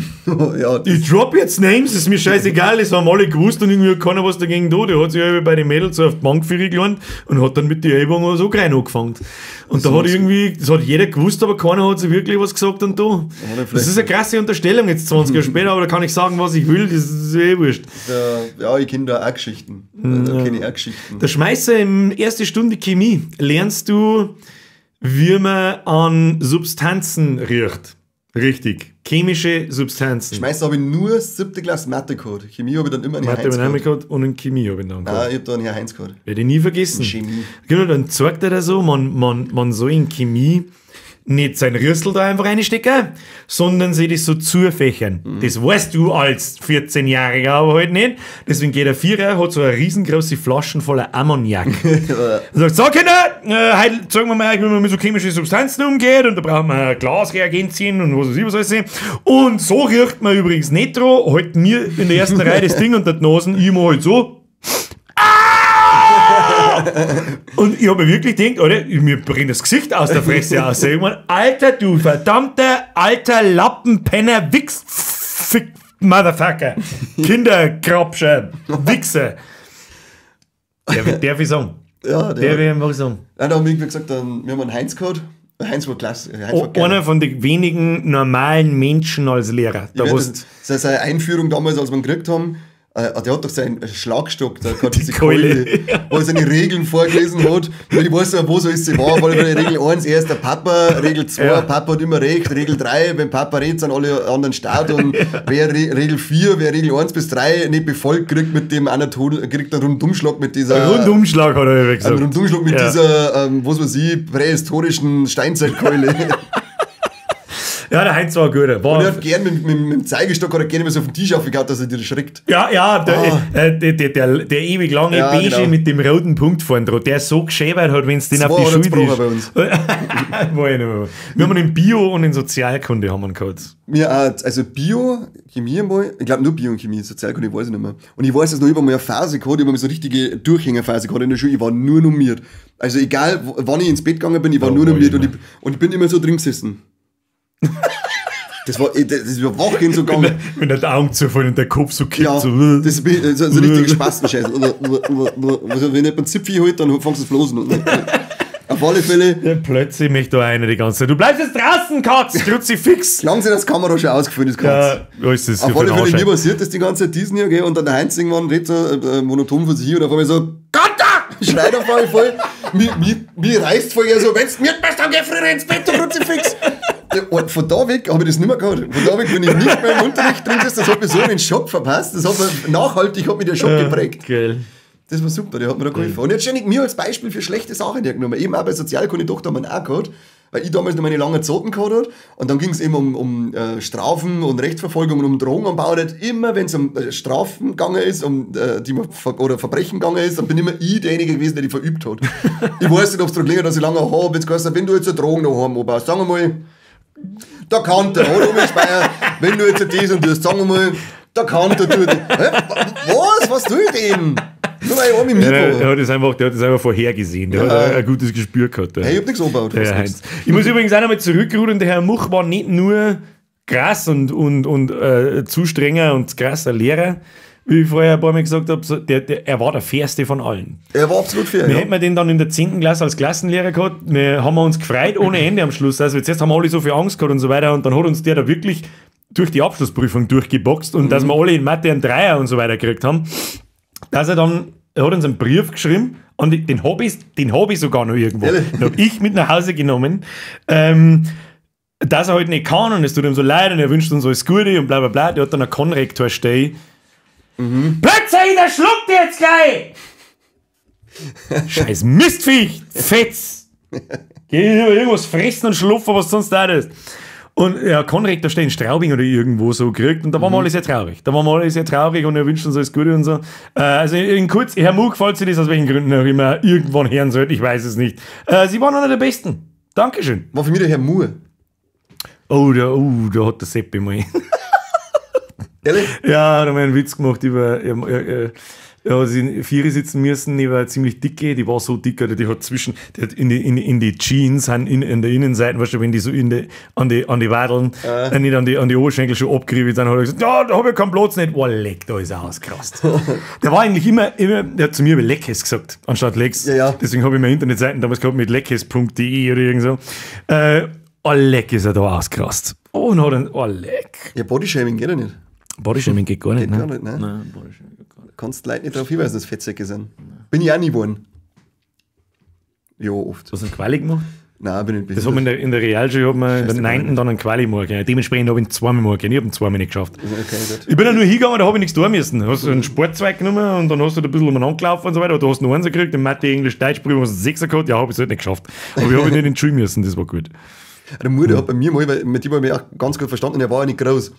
S2: Ja,
S1: ich drop jetzt Names, ist mir scheißegal, das haben alle gewusst und irgendwie hat keiner was dagegen da. Der hat sich halt bei den Mädels so auf die Bank gelernt und hat dann mit den Ellbogen so rein angefangen. Und da hat irgendwie, das hat jeder gewusst, aber keiner hat sich wirklich was gesagt und da. Das ist eine krasse Unterstellung jetzt 20 Jahre später, aber da kann ich sagen, was ich will, das ist eh wurscht.
S2: Ja, ich kenne da auch Geschichten. Da kenne ich auch Geschichten.
S1: Der Schmeißer in erste Stunde Chemie lernst du, wie man an Substanzen riecht. Richtig. Chemische Substanzen.
S2: Schmeißer habe ich nur 7. Klasse Mathe gehabt. Chemie habe ich dann immer einen Herr Heinz
S1: gehabt. Und in Chemie habe ich dann gehabt.
S2: Ah, ich habe da einen Herr Heinz gehabt.
S1: Werde ich nie vergessen.
S2: Chemie.
S1: Genau, dann zeigt er da so, man soll in Chemie nicht sein Rüssel da einfach reinstecken, sondern sich das so zufächern. Mhm. Das weißt du als 14-Jähriger aber halt nicht. Deswegen geht der Vierer, hat so eine riesengroße Flaschen voller Ammoniak. Und sagt, so Kinder, heute zeigen wir mal, wie man mit so chemischen Substanzen umgeht und da brauchen wir Glasreagenzien und was weiß ich was alles. Und so riecht man übrigens nicht dran, halt mir in der ersten Reihe das Ding unter die Nasen, ich mach halt so. Und ich habe mir wirklich gedacht, Alter, mir brennt das Gesicht aus der Fresse aus. Ich mein, Alter, du verdammter, alter Lappenpenner, Wichs, Fick, Motherfucker, Kindergrabscher, Wichser. Darf ich sagen?
S2: Ja,
S1: darf ich einfach sagen.
S2: Nein, da haben wir irgendwie gesagt, dann, wir haben einen Heinz gehabt. Heinz war klasse. Heinz war geil.
S1: Einer von den wenigen normalen Menschen als Lehrer. Da
S2: das seine Einführung damals, als wir ihn gekriegt haben, der hat doch seinen Schlagstock, der hat diese Keule, wo er seine Regeln vorgelesen hat. Und ich weiß nicht, wo so ist sie war, weil Regel 1, er ist der Papa, Regel 2, ja. Papa hat immer recht, Regel 3, wenn Papa redet, sind alle anderen Staat und wer Regel 4, wer Regel 1 bis 3 nicht befolgt, kriegt mit dem Anatol, kriegt einen Rundumschlag mit dieser...
S1: Rundumschlag hat er gesagt.
S2: Einen Rundumschlag mit dieser, was weiß ich, prähistorischen Steinzeitkeule.
S1: Ja, der Heinz war ein guter.
S2: Und er hat gern mit dem Zeigestock hat er gerne mal so auf den Tisch aufgehauen, dass er dir erschrickt.
S1: Ja, ja, der ewig lange Beige genau. Mit dem roten Punkt vorne dran, der so geschäbert hat, wenn es den auf die Schule
S2: bei uns.
S1: War ich nicht mehr. Wir haben in Bio und in Sozialkunde haben wir gehabt.
S2: Ja, also Bio, Chemie einmal, ich glaube nur Bio und Chemie, Sozialkunde weiß ich nicht mehr. Und ich weiß, dass noch über mal eine Phase gehabt, ich habe so eine richtige Durchhängerphase gehabt in der Schule, ich war nur normiert. Also egal, wann ich ins Bett gegangen bin, ich war nur normiert und ich bin immer so drin gesessen. Das war wach so gegangen.
S1: Wenn der Augen zufallen und der Kopf so kippt.
S2: Ja,
S1: so.
S2: Das ist so ein richtiger Spastenscheiß. Also, wenn jemand einen Zipfel holt, dann fängst du das Flosen. Auf alle Fälle.
S1: Ja, plötzlich möchte da einer die ganze Zeit. Du bleibst jetzt draußen, Katz! Kruzifix!
S2: Langsam das Kamera schon ausgefüllt ist, Katz.
S1: Ja, ist das
S2: auf alle Fälle, mir passiert das die ganze Zeit diesen Jahr, gell? Und dann der Heinz irgendwann redet so monoton von sich und auf einmal so: Gott! Schreit auf einmal voll. Mir reißt voll so: Wenn's mir bist, dann geh früher ins Bett, du Kruzifix! Und von da weg habe ich das nicht mehr gehabt. Von da weg bin ich nicht mehr im Unterricht drin. Das hat mir so einen Schock verpasst. Das hat mir nachhaltig hat mich der Schock geprägt.
S1: Geil.
S2: Das war super, der hat mir da geholfen. Und jetzt ständig mir als Beispiel für schlechte Sachen hergenommen. Eben auch bei Sozialkunde doch, da haben wir auch gehabt, weil ich damals noch meine langen Zoten gehabt habe. Und dann ging es eben um Strafen und Rechtsverfolgung und um Drogenanbau. Und immer, wenn es um Strafen gegangen ist, die man oder Verbrechen gegangen ist, dann bin immer ich derjenige gewesen, der die verübt hat. Ich weiß nicht, ob es daran gelegen hat, dass ich lange habe. Jetzt geheißen, wenn du jetzt eine Drogen noch haben anbaust, sagen wir mal, der Kanter, oder Speyer, wenn du jetzt das und das, sagen wir mal, der Kanter tut. Hä? Was? Was tue ich denn? Nur weil ich auch mit mir
S1: ja, der hat das einfach vorhergesehen. Der hat ein gutes Gespür gehabt.
S2: Hey, ich hab nichts angebaut.
S1: Ich muss übrigens auch nochmal zurückrudern. Der Herr Much war nicht nur krass und zu strenger und krasser Lehrer, wie ich vorher ein paar Mal gesagt habe, so, er war der fairste von allen.
S2: Er war absolut fair.
S1: Wir hätten den dann in der 10. Klasse als Klassenlehrer gehabt, wir haben uns gefreut ohne Ende am Schluss. Also zuerst haben wir alle so viel Angst gehabt und so weiter und dann hat uns der da wirklich durch die Abschlussprüfung durchgeboxt und dass wir alle in Mathe einen Dreier und so weiter gekriegt haben, dass er dann, er hat uns einen Brief geschrieben und den hab ich sogar noch irgendwo. Den hab ich mit nach Hause genommen. Dass er halt nicht kann und es tut ihm so leid und er wünscht uns alles Gute und bla bla bla. Der hat dann einen Konrektor stehen. Plötzlich, der schluckt jetzt gleich! Scheiß Mistviech! Fetz! Geh irgendwas fressen und schlupfen, was sonst da ist. Und ja, Konrektor steht in Straubing oder irgendwo so gekriegt und da waren wir alle sehr traurig. Da waren wir alle sehr traurig und er wünscht uns alles Gute und so. Also in kurz, Herr Mug, falls Sie das aus welchen Gründen auch immer irgendwann hören sollten, ich weiß es nicht. Sie waren einer der Besten. Dankeschön.
S2: War für mich der Herr Moore.
S1: Oh, da hat der Seppi mal.
S2: Ehrlich?
S1: Ja, da haben wir einen Witz gemacht über. Ja, sie in Viere sitzen müssen, die war ziemlich dicke, die war so dick, oder die hat zwischen, die hat in die Jeans, in der Innenseite, weißt du, wenn die so an die Wadeln, nicht an die Oberschenkel schon abgerieben sind, hat er gesagt, ja, da hab ich keinen Platz nicht. Oh, leck, da ist er ausgerast. Der war eigentlich immer, der hat zu mir über Leckes gesagt, anstatt Lecks.
S2: Ja, ja.
S1: Deswegen habe ich meine Internetseiten damals gehabt mit leckes.de oder irgend so. Oh, leck, ist er da ausgerast. Oh, und hat er, oh, leck.
S2: Ja, Bodyshaming geht ja nicht.
S1: Bodyshaming geht gar nicht,
S2: geht
S1: ne?
S2: Gar nicht, ne?
S1: Nein, Bodyshaming geht gar nicht.
S2: Kannst Leute nicht darauf hinweisen, dass Fettsäcke sind. Bin ich auch nie geworden. Ja, oft.
S1: Hast du einen Quali gemacht?
S2: Nein, bin ich nicht.
S1: Das hat man in der Realschule, hat man in der 9. dann einen Quali machen können. Dementsprechend habe ich ihn zweimal machen können. Ich habe ihn zweimal nicht geschafft.
S2: Okay, gut.
S1: Ich bin ja nur hingegangen, da habe ich nichts tun müssen. Hast du einen Sportzweig genommen und dann hast du da ein bisschen umeinander gelaufen und so weiter. Du hast einen Einser gekriegt, in Mathe, Englisch, Deutsch, Prüfung hast du einen Sechser gehabt. Ja, habe ich es halt nicht geschafft. Aber ich habe nicht in die Schule müssen, das war gut.
S2: Der Mutter hat bei mir mal, weil mit dem habe ich mich auch ganz gut verstanden, er war ja nicht groß.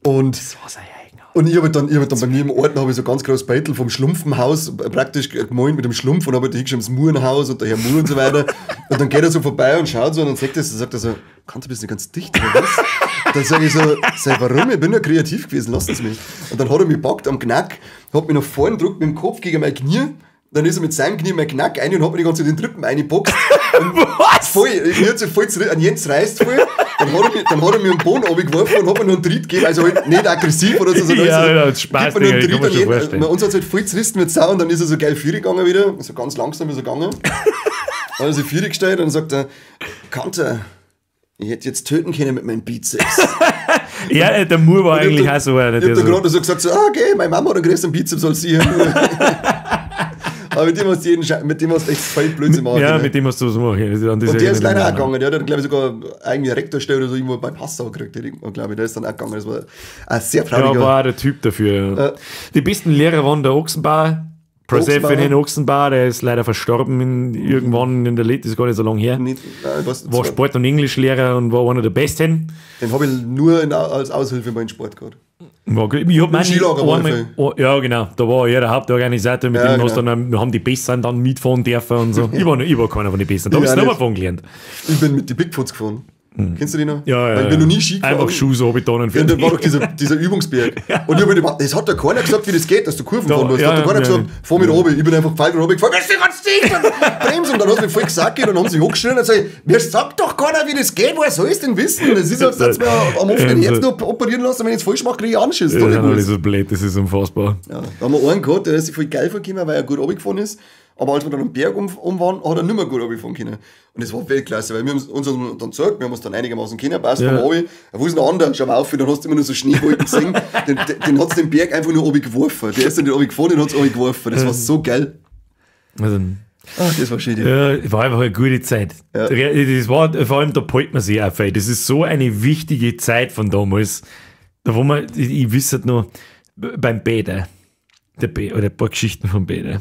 S2: Und
S1: das war sein eigener.
S2: Und ich habe dann bei mir im Ort habe ich so ganz groß Beitel vom Schlumpfenhaus praktisch gemalt mit dem Schlumpf und habe halt hingeschrieben, das Murenhaus und der Herr Mur und so weiter. Und dann geht er so vorbei und schaut so und dann sagt er so, kannst du bist nicht ganz dicht oder was? Dann sage ich so, sag, warum? Ich bin ja kreativ gewesen, lass es mich. Und dann hat er mich gepackt am Knack, hat mich nach vorne gedrückt mit dem Kopf gegen mein Knie. Dann ist er mit seinem Knie in mein Knack rein und hat mir die ganze Zeit den Rippen reingeboxt.
S1: Was?
S2: Voll, mir hat sich voll zurück, an Jens reißt voll. Dann hat er mir einen Boden runtergeworfen und hat mir noch einen Tritt gegeben, also halt nicht aggressiv oder so. Sondern
S1: ja,
S2: so,
S1: ja, das Spaß,
S2: gibt mir noch einen
S1: Digga,
S2: Tritt
S1: kann man
S2: und
S1: schon
S2: uns hat es halt voll zerrissen mit Sau und dann ist er so geil Vieri gegangen wieder, so ganz langsam ist er gegangen. Dann hat er sich Vieri gestellt und sagt er, Kanter, ich hätte jetzt töten können mit meinem Bizeps.
S1: Ja, der Moore war eigentlich auch so einer.
S2: Ich hab da gerade so gesagt, so, okay, meine Mama hat einen größeren Bizeps als sie. Aber mit dem hast du mit dem hast du echt voll Blödsinn machen.
S1: Ja,
S2: können.
S1: mit dem hast du was machen.
S2: Und der ist leider auch gegangen. Der hat, glaube ich, sogar irgendwie Rektorstelle oder so irgendwo bei Passau gekriegt. Glaube ich, der ist dann auch gegangen. Das war ein sehr trauriger.
S1: Ja, war der Typ dafür. Die besten Lehrer waren der Ochsenbauer. Persephone Ochsenbauer, der ist leider verstorben irgendwann in der Late, das ist gar nicht so lange her.
S2: Nicht, nein,
S1: war Sport- und Englischlehrer und war einer der Besten.
S2: Den habe ich nur als Aushilfe bei Sport gehabt.
S1: Ich hab einmal, ja, genau. Da war er der Hauptorganisator, mit dem hast dann, haben die Besseren dann mitfahren dürfen und so. Ich war keiner von den Besseren. Da habe ich Snowboard gelernt.
S2: Ich bin mit den Bigfoots gefahren. Mhm. Kennst du die noch?
S1: Ja, ja.
S2: Weil ich bin noch nie Ski gefahren.
S1: Einfach Schuhe so getan und
S2: fertig. Ja, da war doch dieser Übungsberg. Ja. Und ich hab mir gedacht, es hat doch keiner gesagt, wie das geht, dass du Kurven fahren musst. Da hat doch keiner gesagt, fahr mit runter. Ich bin einfach falsch runter gefahren. Bist du ganz dicht? Und bremsen. Und dann hat mich voll gesagt und dann haben sie hochgeschrien und gesagt, mir sagt doch keiner, wie das geht. Woher soll ich denn wissen? Das ist, als dass wir am offenen Herz noch operieren lassen. Wenn ich es falsch mache, kriege ich Anschiss.
S1: Das ist alles so blöd, das ist unfassbar.
S2: Ja, da haben wir einen gehabt, der ist sich voll geil vorgekommen, weil er gut runtergefahren ist. Aber als wir dann am Berg um waren, hat er nicht mehr gut runterfahren können. Und das war Weltklasse, weil wir haben uns dann gezeigt, wir haben uns dann einigermaßen kennen, passt vom Obi. Wo ist denn der andere? Schau mal auf, dann hast du immer nur so Schneewolken gesehen. Den hat's den Berg einfach nur oben geworfen. Der ist dann nicht oben gefahren, den hat's oben geworfen. Das war so geil.
S1: Also,
S2: ach, das war schön.
S1: Ja, war einfach eine gute Zeit.
S2: Ja.
S1: Das war, vor allem, da peilt man sich auch viel. Das ist so eine wichtige Zeit von damals. Da wo man, ich wüsste halt noch, beim Bäder, oder ein paar Geschichten vom Bäder.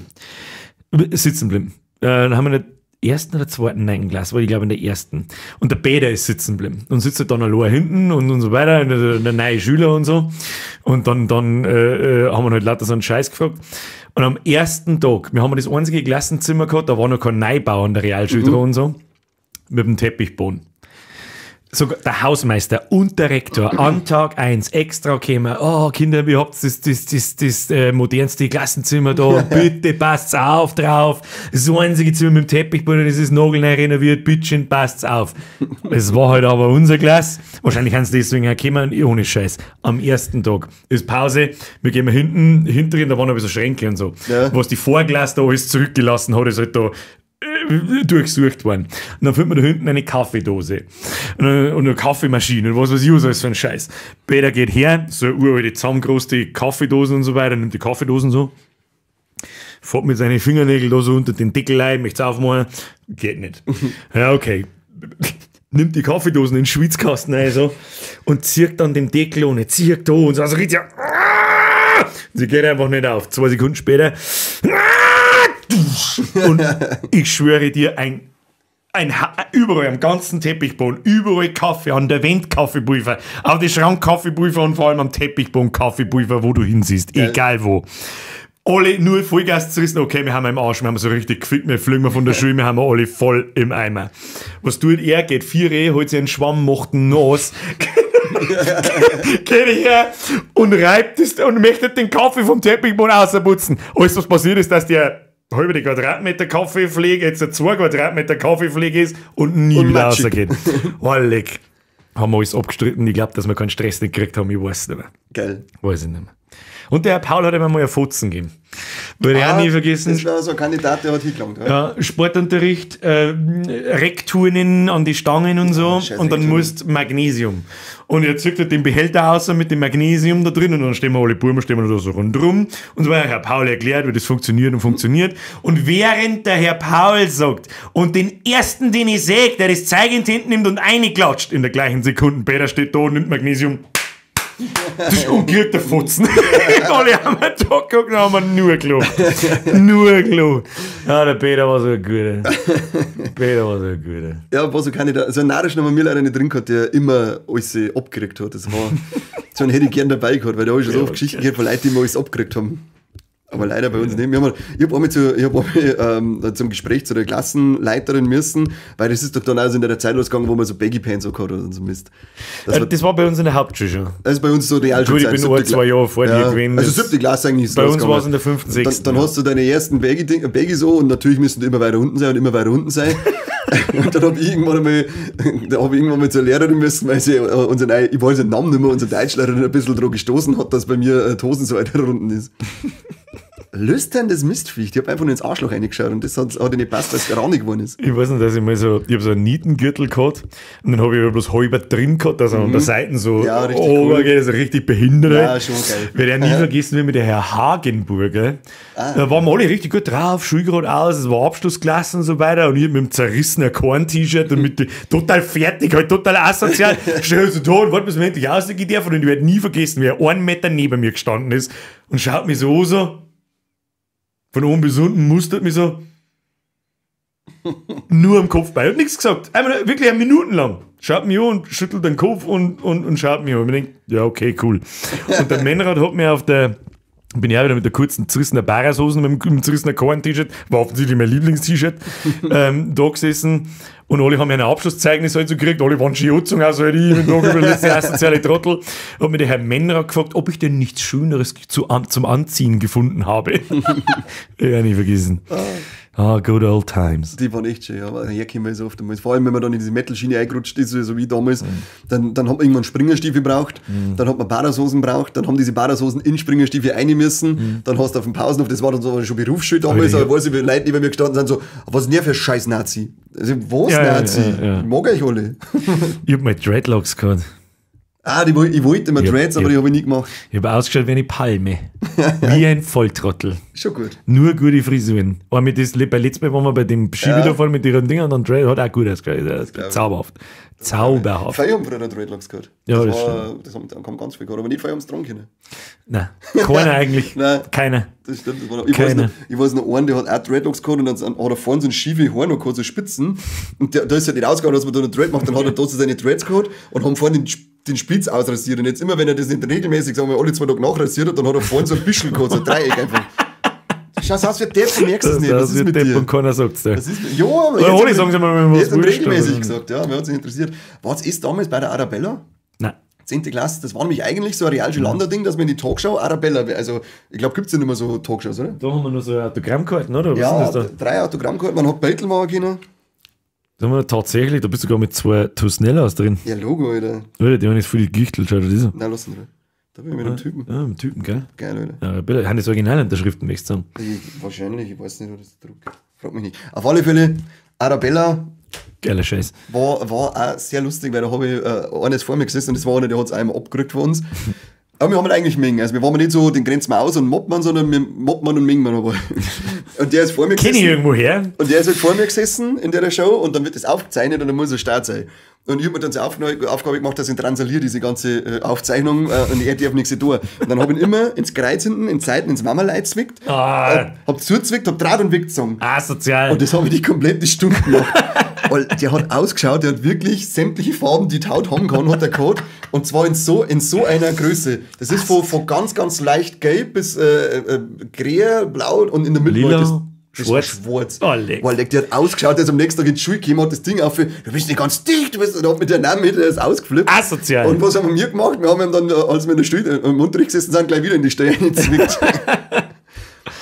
S1: Sitzen geblieben. Dann haben wir in der ersten oder zweiten 9. Klasse, war ich glaube in der ersten. Und der Bäder ist sitzen geblieben. Und sitzt halt dann allein hinten und so weiter, und der neue Schüler und so. Und dann haben wir halt lauter so einen Scheiß gefragt. Und am ersten Tag, wir haben das einzige Klassenzimmer gehabt, da war noch kein Neubau an der Realschule dran und so, mit dem Teppichboden. Sogar der Hausmeister und der Rektor an Tag 1 extra kämen, oh Kinder, ihr habt das modernste Klassenzimmer da, bitte passt's auf drauf, das einzige Zimmer mit dem Teppichboden, das ist nagelneu renoviert, bitteschön, passt's auf. Es war halt aber unser Glas, wahrscheinlich haben sie deswegen auch gekommen, ohne Scheiß. Am ersten Tag ist Pause, wir gehen hinten, hinteren, da waren aber so Schränke und so,
S2: ja.
S1: Was die Vorglas da alles zurückgelassen hat, ist halt da durchsucht worden. Und dann findet man da hinten eine Kaffeedose und eine Kaffeemaschine und was weiß ich was alles für ein Scheiß. Peter geht her, so eine uralte zusammengeroste Kaffeedosen und so weiter, nimmt die Kaffeedosen so, fährt mit seinen Fingernägeln da so unter den Deckel rein, möchte es aufmachen, geht nicht. Ja, okay. Nimmt die Kaffeedosen in den Schwitzkasten rein so, und zieht dann den Deckel ohne, zieht da und so, also richtig, sie geht einfach nicht auf. 2 Sekunden später, und ich schwöre dir, überall am ganzen Teppichboden, überall Kaffee, an der Wand Kaffeepulver, auf die Schrank Kaffeepulver und vor allem am Teppichboden Kaffeepulver, wo du hinsiehst, egal wo. Alle nur Vollgas zerrissen, okay, wir haben im Arsch, wir haben so richtig gefickt, wir fliegen von der Schule, wir haben alle voll im Eimer. Was tut er? Geht 4, holt sich einen Schwamm, macht einen nass, geht her und reibt es und möchte den Kaffee vom Teppichboden rausputzen. Alles, was passiert ist, dass der halbe die Quadratmeter Kaffeepflege, jetzt 2 Quadratmeter Kaffeepflege ist und nie und wieder rausgeht. Oh, leck. Haben wir alles abgestritten. Ich glaube, dass wir keinen Stress nicht gekriegt haben. Ich weiß es nicht mehr.
S2: Geil.
S1: Weiß ich nicht mehr. Und der Herr Paul hat immer mal ein Fotzen gegeben. Würde ich auch nie vergessen.
S2: Das war so ein Kandidat, der hat hingelangt.
S1: Ja, Sportunterricht, Reckturnen an die Stangen und so. Ja, und dann musst Magnesium. Und er zückt halt den Behälter aus mit dem Magnesium da drin und dann stehen wir alle Buben, stehen wir da so rundrum. Und so weiter. Herr Paul erklärt, wie das funktioniert und funktioniert. Und während der Herr Paul sagt und den ersten, den ich sehe, der das Zeug in die Hände nimmt und reinklatscht, in der gleichen Sekunde, Peter steht da und nimmt Magnesium. Und kriegt der Fotzen. Alle haben wir da geguckt und haben wir nur gelacht. Nur gelacht. Ja, der Peter war so ein guter. Peter war so ein guter.
S2: Ja, war so keine da. So einen Narischen haben wir leider nicht drin gehabt, der immer alles abgekriegt hat. Das war, so einen hätte ich gern dabei gehabt, weil da habe ich schon so oft Geschichten gehört von Leuten, die immer alles abgekriegt haben. Aber leider bei uns nicht. Ich hab einmal, zum Gespräch zu der Klassenleiterin müssen, weil das ist doch dann auch so in der Zeit losgegangen, wo man so Baggy Pants auch gehabt hat und so Mist.
S1: Das war bei uns in der Hauptschule schon.
S2: Das ist bei uns so Realschulzeit.
S1: Gut, ich bin nur 2 Jahre vor dir gewesen.
S2: Also 7. Klasse eigentlich ist
S1: bei uns war es in der 5., 6.
S2: Dann hast du deine ersten Baggy so und natürlich müssen die immer weiter unten sein und immer weiter unten sein. Und dann habe ich irgendwann mal zur Lehrerin müssen, weil sie unseren, ich weiß den Namen nicht mehr, unsere Deutschlehrerin ein bisschen drauf gestoßen hat, dass bei mir die Hosen so weit unten ist. Löst denn das Mistviech? Ich habe einfach nur ins Arschloch reingeschaut und das hat nicht gepasst, weil es rannig geworden ist.
S1: Ich weiß nicht, dass ich mal so, ich habe so einen Nietengürtel gehabt und dann habe ich aber bloß halber drin gehabt, dass er an der Seite so
S2: ja, richtig
S1: cool. Geht, also richtig behindert.
S2: Ja, schon geil.
S1: Werde ich nie vergessen, wie mit der Herr Hagenburger.
S2: Ah.
S1: Da waren wir alle richtig gut drauf, Schulgrad aus, es war Abschlussklasse und so weiter und ich mit dem zerrissenen Korn-T-Shirt und mit total fertig, halt total asozial, stehe so da und warte, bis wir endlich rausgehen dürfen und ich werde nie vergessen, wie er 1 Meter neben mir gestanden ist und schaut mich so an, so von oben bis unten, mustert mich so nur am Kopf bei. Hat nichts gesagt. Einmal wirklich eine Minute lang. Schaut mich an und schüttelt den Kopf und schaut mich an. Und ich denke, ja, okay, cool. Und der Männerrat hat mir auf der, bin ich auch wieder mit der kurzen, zerrissenen Barashosen, mit dem zerrissenen Korn-T-Shirt, war offensichtlich mein Lieblings-T-Shirt, da gesessen. Und alle haben mir ein Abschlusszeugnis halt so gekriegt, alle waren schon angezogen, also halt ich bin da über letzte asoziale Trottel. Hat mir der Herr Männer gefragt, ob ich denn nichts Schöneres zum Anziehen gefunden habe. Ja, nie vergessen. Ah, good old times.
S2: Die waren echt schön, aber herkommen so oft. Vor allem, wenn man dann in diese Metal-Schiene eingerutscht ist, so wie damals, dann hat man irgendwann Springerstiefel gebraucht, dann hat man Badashosen gebraucht, dann haben diese Badashosen in Springerstiefel rein müssen, dann hast du auf dem Pausenhof, das war dann so schon Berufsschule damals, aber ich weiß nicht, wie Leute neben mir gestanden sind, so, was ist denn der für scheiß Nazi? Also, was
S1: ja,
S2: Nazi?
S1: Ja.
S2: Ich mag euch alle.
S1: Ich hab mal Dreadlocks gehabt.
S2: Ah, ich wollte immer Dreads, aber die habe ich nie gemacht.
S1: Ich habe ausgeschaut wie eine Palme. Wie ein Volltrottel.
S2: Schon gut.
S1: Nur gute Frisuren. Aber mit das, bei letztem Mal waren wir bei dem Ski-Wiederfall mit ihren Dingern und dann Dread hat auch gut ausgeschaut. Zauberhaft. Zauberhaft.
S2: Viele haben früher Dreadlocks gehabt.
S1: Ja,
S2: das haben ganz viel gehabt, aber nicht viele haben es dran können.
S1: Nein, keiner eigentlich.
S2: Nein.
S1: Keiner.
S2: Das stimmt. Das war noch, ich weiß noch einen, der hat auch Dreadlocks gehabt und dann hat er vorne so ein schiefe Haar noch gehabt, so Spitzen. Und da ist halt nicht ausgegangen, dass man da einen Dread macht. Dann hat er da so seine Dreads gehabt und haben vorne den Spitz ausrasiert. Und jetzt immer, wenn er das nicht regelmäßig, sagen wir, alle 2 Tage nachrasiert hat, dann hat er vorne so ein Büschel gehabt, so ein Dreieck einfach. Schau aus wie Depp, du merkst es nicht. Was ist mit
S1: Depp
S2: dir?
S1: Und keiner sagt's dir.
S2: Das ist, ja, aber jetzt,
S1: alle sagen sie mal, was
S2: jetzt regelmäßig gesagt, ja, mir hat sich interessiert. War es damals bei der Arabella?
S1: Nein.
S2: 10. Klasse, das war nämlich eigentlich so ein Realschul-Lander-Ding, dass man in die Talkshow Arabella, also ich glaube, gibt es ja nicht mehr so Talkshows, oder?
S1: Da haben wir nur so Autogrammkarten, oder? Was
S2: ja,
S1: ist das da?
S2: 3 Autogrammkarten, man hat Beutel machen können.
S1: Da haben wir tatsächlich, da bist du sogar mit 2 Tusnellas drin.
S2: Ja, Logo, Alter.
S1: Alter, die haben jetzt voll die Gichtel, schau dir das an.
S2: Nein, lass ihn, oder? Da bin ich mit dem Typen.
S1: Ja, mit dem Typen, gell?
S2: Geil, Alter.
S1: Ja, Arabella, haben das Originalunterschriften, möchtest du sagen?
S2: Wahrscheinlich, ich weiß nicht, wo das Druck. Frag mich nicht. Auf alle Fälle, Arabella.
S1: Geiler Scheiß.
S2: War auch sehr lustig, weil da habe ich eines vor mir gesessen und das war einer, der hat es einmal abgerückt von uns. Aber wir haben ihn eigentlich mengen. Also wir waren nicht so, den grenzen wir aus und mobbt man, sondern wir mobbt man und mengen man aber. Und der ist vor mir gesessen.
S1: Kenn ich irgendwo her?
S2: Und der ist halt vor mir gesessen in der Show und dann wird das aufgezeichnet und dann muss er Start sein. Und ich hab mir dann zur Aufgabe gemacht, dass ich ihn transaliere, diese ganze Aufzeichnung, und er darf nichts tun. Und dann hab ich ihn immer ins Kreuz hinten, in Zeiten, ins Mammerlei zwickt, hab zuzwickt, hab Draht und Wick gezogen.
S1: Asozial.
S2: Und das habe ich die komplette Stunde gemacht. Weil der hat ausgeschaut, der hat wirklich sämtliche Farben, die die Haut haben kann, hat der gehabt. Und zwar in so einer Größe. Das ist von ganz, ganz leicht gelb bis grä, blau und in der Mitte
S1: lila.
S2: Das war
S1: Schwarz.
S2: schwarz.
S1: Oh, leck.
S2: Weil der hat ausgeschaut, der ist am nächsten Tag in die Schule gekommen, hat das Ding auf, du bist nicht ganz dicht, du bist, und hat mit der Namen mit, der ist ausgeflippt.
S1: Asozial.
S2: Und was haben wir gemacht? Wir haben ihm dann, als wir in der Schule im Unterricht gesessen sind, gleich wieder in die Stelle gezwickt.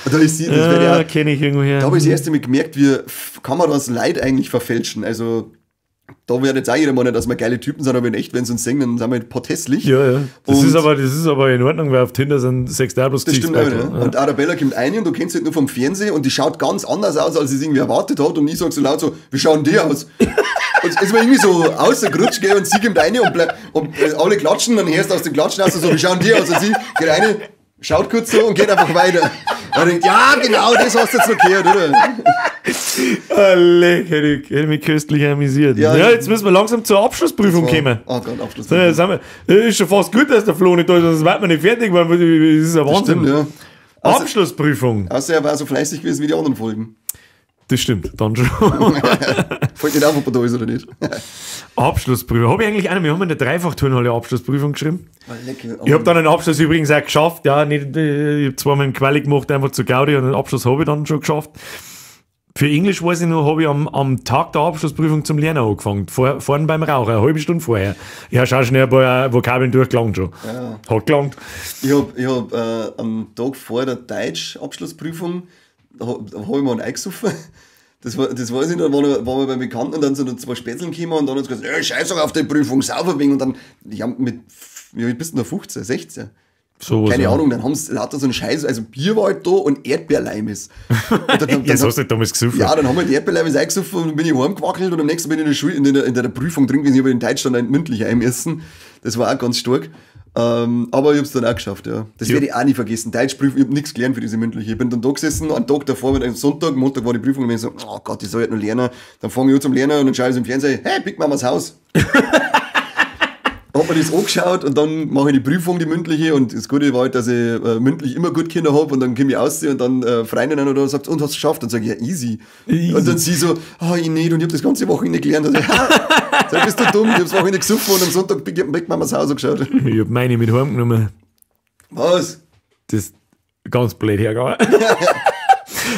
S2: Und da ist sie, das ja,
S1: kenne ich irgendwoher.
S2: Da habe ich das erste Mal gemerkt, wie kann man das Leid eigentlich verfälschen. Also, da wird jetzt auch jeder meinen, dass wir geile Typen sind, aber in echt, wenn sie uns sehen, dann sind wir halt potthässlich.
S1: Ja, ja. Das ist aber in Ordnung, weil auf Tinder sind 6 bloß
S2: Das stimmt auch, ne? Ja. Und Arabella kommt rein und du kennst sie halt nur vom Fernsehen und die schaut ganz anders aus, als sie es irgendwie erwartet hat. Und ich sag so laut so, wie schauen die aus? Und es ist mir irgendwie so ausgerutscht, gell, und sie kommt rein und alle klatschen, dann hörst du aus dem Klatschen aus, so, wie schauen die aus? Und sie geht rein, schaut kurz so und geht einfach weiter. Und denkt, ja, genau, das hast du jetzt noch gehört, oder?
S1: Leck, hätte ich mich köstlich amüsiert. Ja, jetzt müssen wir langsam zur Abschlussprüfung kommen.
S2: Oh Gott, Abschlussprüfung.
S1: Ist schon fast gut, dass der Flo nicht da ist, sonst wird man nicht fertig, weil das ist ein Wahnsinn.
S2: Das stimmt, ja.
S1: Abschlussprüfung.
S2: Außer er war so fleißig gewesen wie die anderen Folgen.
S1: Das stimmt, dann schon.
S2: Fällt nicht auf, ob er da ist oder nicht.
S1: Abschlussprüfung. Habe ich eigentlich eine? Wir haben in der Dreifachturnhalle Abschlussprüfung geschrieben.
S2: Leck,
S1: ich habe dann einen Abschluss übrigens auch geschafft. Ja, nicht, ich habe zweimal einen Quali gemacht, einfach zu Gaudi, und den Abschluss habe ich dann schon geschafft. Für Englisch weiß ich noch, habe ich am Tag der Abschlussprüfung zum Lernen angefangen. Vorn beim Rauchen, eine halbe Stunde vorher. Ich habe schon schnell ein paar Vokabeln durchgelangt schon.
S2: Ja.
S1: Hat gelangt.
S2: Ich hab, am Tag vor der Deutsch-Abschlussprüfung habe ich mir einen eingesoffen. Das weiß ich noch, waren wir beim Bekannten und dann sind da zwei Spätzeln gekommen und dann hat sie gesagt, ja, scheiß doch auf die Prüfung, sauf ein wenig. Und dann, ich hab mit, wie alt bist du denn da, 15, 16?
S1: So
S2: Keine
S1: ja.
S2: Ahnung, dann haben sie lauter so einen Scheiß, also Bier war halt da und Erdbeerleimes. Und dann
S1: das hast du damals gesoffen.
S2: Ja, dann haben wir die Erdbeerleimes eingesoffen und dann bin ich heimgewackelt und am nächsten bin ich in der Schule, in der Prüfung drin gewesen, ich habe in Deutschland dann mündlich einmessen. Das war auch ganz stark. Aber ich hab's dann auch geschafft, ja. Das werde ich auch nie vergessen. Deutschprüfung, ich hab nichts gelernt für diese mündliche. Ich bin dann da gesessen, einen Tag davor, mit einem Sonntag, Montag war die Prüfung und ich bin so, oh Gott, ich soll halt noch lernen. Dann fange ich an zum Lernen und dann schaue ich im Fernsehen, hey, Big Mamas Haus. Hab mir das angeschaut und dann mache ich die Prüfung, die mündliche, und das Gute war halt, dass ich mündlich immer gut Kinder habe und dann komme ich aus und dann Freundin oder sagt, und hast du geschafft? Und sage ich, ja, easy. Und dann sie so, ah, ich nicht, und ich habe das ganze Wochenende gelernt. Und ich, sag, bist du dumm, ich hab's Wochenende gesoffen und am Sonntag Big Mamas Haus angeschaut.
S1: Ich hab meine mit heimgenommen.
S2: Was?
S1: Das ist ganz blöd hergegangen.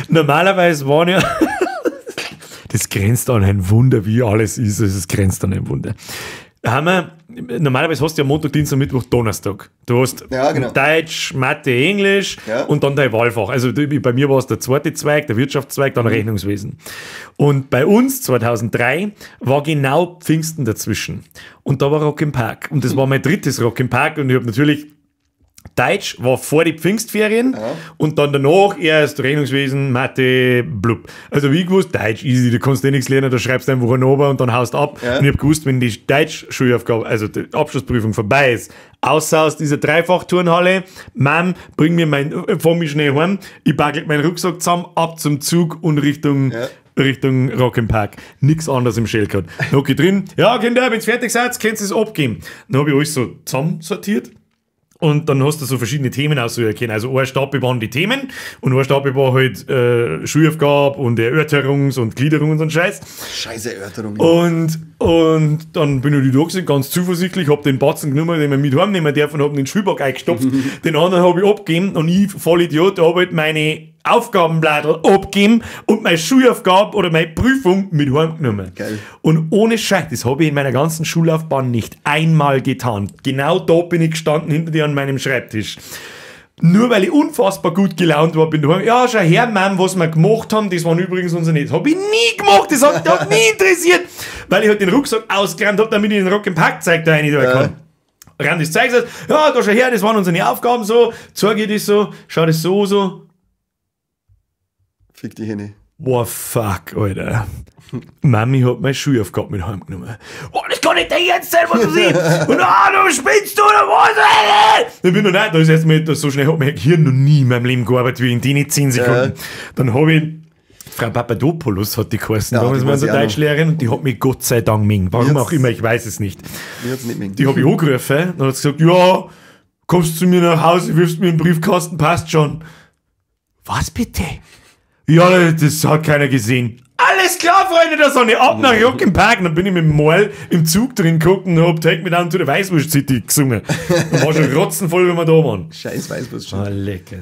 S1: Normalerweise waren ja... Das grenzt an ein Wunder, wie alles ist. Es grenzt an ein Wunder. Haben wir, normalerweise hast du ja Montag, Dienstag, Mittwoch, Donnerstag. Du hast
S2: ja, genau.
S1: Deutsch, Mathe, Englisch
S2: ja.
S1: und dann dein Wahlfach. Also bei mir war es der zweite Zweig, der Wirtschaftszweig, dann Rechnungswesen. Und bei uns 2003 war genau Pfingsten dazwischen. Und da war Rock im Park. Und das war mein drittes Rock im Park. Und ich habe natürlich Deutsch war vor die Pfingstferien und dann danach erst Rechnungswesen, Mathe, blub. Also wie ich gewusst, Deutsch easy, du kannst eh nichts lernen, da schreibst du einfach runter und dann haust ab.
S2: Ja.
S1: Und ich hab gewusst, wenn die Deutsch-Schulaufgabe, also die Abschlussprüfung vorbei ist, außer aus dieser Dreifachturnhalle, Mann, bring mir mein, fahr mich schnell heim, ich packe meinen Rucksack zusammen, ab zum Zug und Richtung...
S2: Ja.
S1: Richtung Rock im Park. Nix anderes im Shell gehabt. Dann hocke ich drin, ja Kinder, wenn's fertig seid, könnt ihr es abgeben. Dann hab ich alles so zusammensortiert. Und dann hast du so verschiedene Themen aussuchen können. Also ein Stapel waren die Themen und ein Stapel war halt Schulaufgabe und Erörterungs- und Gliederung und so ein Scheiß.
S2: Scheiße Erörterung.
S1: Und dann bin ich da gewesen, ganz zuversichtlich, hab den Batzen genommen, den man mit heimnehmen darf und hab den Schulbock eingestopft. Den anderen hab ich abgegeben und ich, voll Idiot, hab halt meine Aufgabenbladel abgegeben und meine Schulaufgabe oder meine Prüfung mit heimgenommen.
S2: Geil.
S1: Und ohne Scheiß, das habe ich in meiner ganzen Schullaufbahn nicht einmal getan. Genau da bin ich gestanden, hinter dir an meinem Schreibtisch. Nur weil ich unfassbar gut gelaunt war, bin ich daheim. Ja, schau her, Mom, was wir gemacht haben, das waren übrigens unsere nicht. Das hab ich nie gemacht, das hat mich nie interessiert. Weil ich halt den Rucksack ausgeräumt hab, damit ich den Rock im Park zeig da rein kann. Räum das Zeug aus. Ja, da schau her, das waren unsere Aufgaben so. Zeig ich das so, schau das so, so.
S2: Fick die Hände.
S1: Boah, fuck, Alter. Mami hat meine Schulaufgabe mit heimgenommen. Boah, das kann nicht dein Ernst sein, was du siehst. Und du spinnst du oder was? Dann bin ich noch nicht, da ist erst mal, so schnell hat mein Gehirn noch nie in meinem Leben gearbeitet wie in den 10 Sekunden.
S2: Ja.
S1: Dann habe ich Frau Papadopoulos hat die geheißen.
S2: Ja,
S1: Damals
S2: die
S1: war
S2: weiß
S1: unsere
S2: ich auch noch.
S1: Deutschlehrerin und die hat mich Gott sei Dank mengen. Warum
S2: Jetzt-
S1: auch immer, ich weiß es nicht.
S2: Mir hat's nicht mengen.
S1: Die habe ich angerufen und hat gesagt, ja, kommst zu mir nach Hause, wirfst mir einen Briefkasten, passt schon. Was bitte? Ja, das hat keiner gesehen. Alles klar, Freunde der Sonne, ab nach Rock im Park. Dann bin ich mit dem Maul im Zug drin geguckt und hab Take Me Down to the Weißwurst City gesungen. Und war schon rotzenvoll, wenn wir da waren.
S2: Scheiß Weißwurst schon.
S1: Ah, lecker.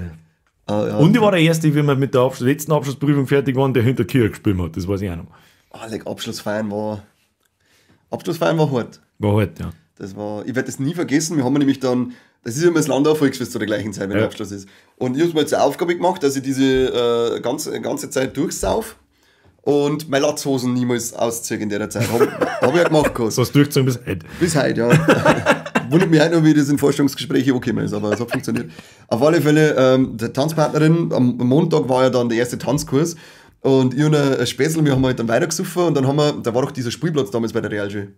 S2: Ah, ja.
S1: Und ich war der Erste, wie wir mit der letzten Abschlussprüfung fertig waren, der hinter der Kirche gespielt hat. Das weiß ich auch noch.
S2: Ah, leck, Abschlussfeiern war. Abschlussfeiern war hart.
S1: War halt, ja.
S2: Das war, ich werde das nie vergessen. Wir haben nämlich dann, das ist immer das Landau Volksfest zu der gleichen Zeit, wenn
S1: Ja.
S2: der Abschluss ist. Und ich habe mir zur Aufgabe gemacht, dass ich diese ganze Zeit durchsauf und meine Latzhosen niemals ausziehe in der Zeit. Habe hab ich ja gemacht gehabt.
S1: So hast du durchgezogen bis heute.
S2: Bis heute, ja. Wundert mich heute noch, wie das in Vorstellungsgesprächen angekommen ist, aber es hat funktioniert. Auf alle Fälle, der Tanzpartnerin, am Montag war ja dann der erste Tanzkurs und ich und ein Spätzl, wir haben halt dann weitergesoffen und dann haben wir, da war doch dieser Spielplatz damals bei der Realschule.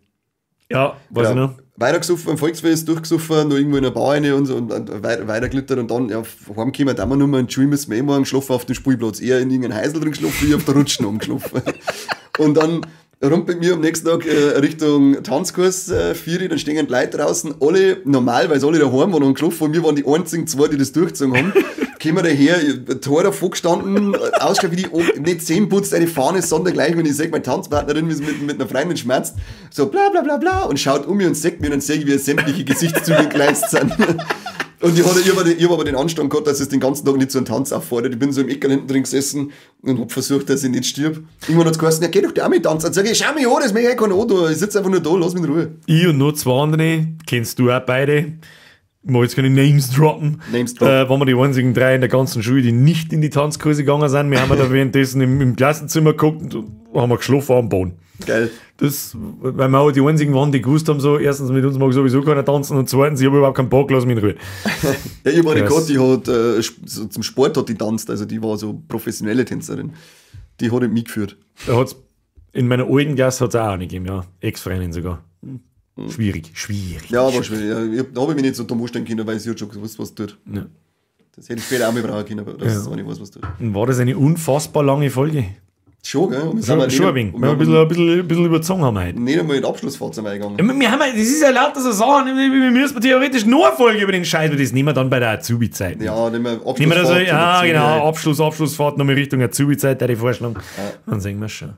S1: Ja, weiß ich noch.
S2: Weitergesoffen im Volksfest, durchgesoffen, noch irgendwo in der Bar rein und so und weiterglittert und dann, ja, heimgekommen, da haben wir nur mal in die Schule, müssen wir eh morgen geschlafen auf dem Spielplatz. Er in irgendeinem Häusl drin geschlafen, ich auf der Rutschen umgeschlafen. Und dann rumpelt mir am nächsten Tag Richtung Tanzkurs 4, dann stehen die Leute draußen, alle normal, weil sie alle daheim waren und geschlafen und wir waren die einzigen zwei, die das durchgezogen haben. Kommen wir daher, Tor davor gestanden, ausgeschaut wie die, nicht zehn putzt eine Fahne, sondern gleich, wenn ich sehe, meine Tanzpartnerin, wie sie mit einer Freundin schmerzt, so bla bla bla bla und schaut um mich und sagt mir und dann sehe ich, wie sämtliche Gesichtszüge gleist sind. Und ich hab aber den Anstand gehabt, dass es den ganzen Tag nicht so einen Tanz auffordert. Ich bin so im Eckerl hinten drin gesessen und hab versucht, dass ich nicht stirb. Irgendwann hat's geheißen, ja, geh doch da mit tanzen. Dann sag ich, schau mich an, das möchte ich keiner an, du. Ich sitz einfach nur da, lass mich in Ruhe.
S1: Ich und noch zwei andere, kennst du auch beide. Ich mag jetzt keine Names droppen.
S2: Names drop.
S1: Waren wir die einzigen drei in der ganzen Schule, die nicht in die Tanzkurse gegangen sind. Wir haben da währenddessen im Klassenzimmer geguckt und haben wir geschlafen am Boden.
S2: Geil.
S1: Das, weil wir auch die einzigen waren, die gewusst haben, so, erstens, mit uns mag sowieso keiner tanzen und zweitens, ich habe überhaupt keinen Bock, lass mich in Ruhe.
S2: Ja, ich hab eine
S1: Krass.
S2: gehabt, die hat so zum Sport hat die tanzt, also die war so professionelle Tänzerin. Die hat nicht mitgeführt.
S1: Da hat's, in meiner alten Klasse hat es auch eine gegeben, ja. Ex-Freundin sogar. Schwierig, schwierig.
S2: Ja, war schwierig. Ja, da hab ich mich nicht so dumm anstellen können, weil sie hat schon gewusst, was tut.
S1: Ja.
S2: Das hätte ich später auch mal brauchen können, aber das
S1: Ja.
S2: auch nicht weiß, was tut.
S1: Und war das eine unfassbar lange Folge?
S2: Schon, gell? Und wir sind
S1: Schon,
S2: auch
S1: schon ein wenig.
S2: und
S1: Wir haben ein bisschen überzogen haben wir heute.
S2: nicht einmal in die Abschlussfahrt sind wir eingegangen.
S1: Ja, wir haben, das ist ja lauter so Sachen, wir müssen theoretisch nur eine Folge über den Scheiß, aber das nehmen wir dann bei der Azubi-Zeit.
S2: Ja, nehmen wir Abschlussfahrt.
S1: Nehmen wir das so, ja,
S2: zur
S1: genau,
S2: Azubi.
S1: Abschlussfahrt nochmal Richtung Azubi-Zeit, der ich vorschlagen. Dann sehen wir schon.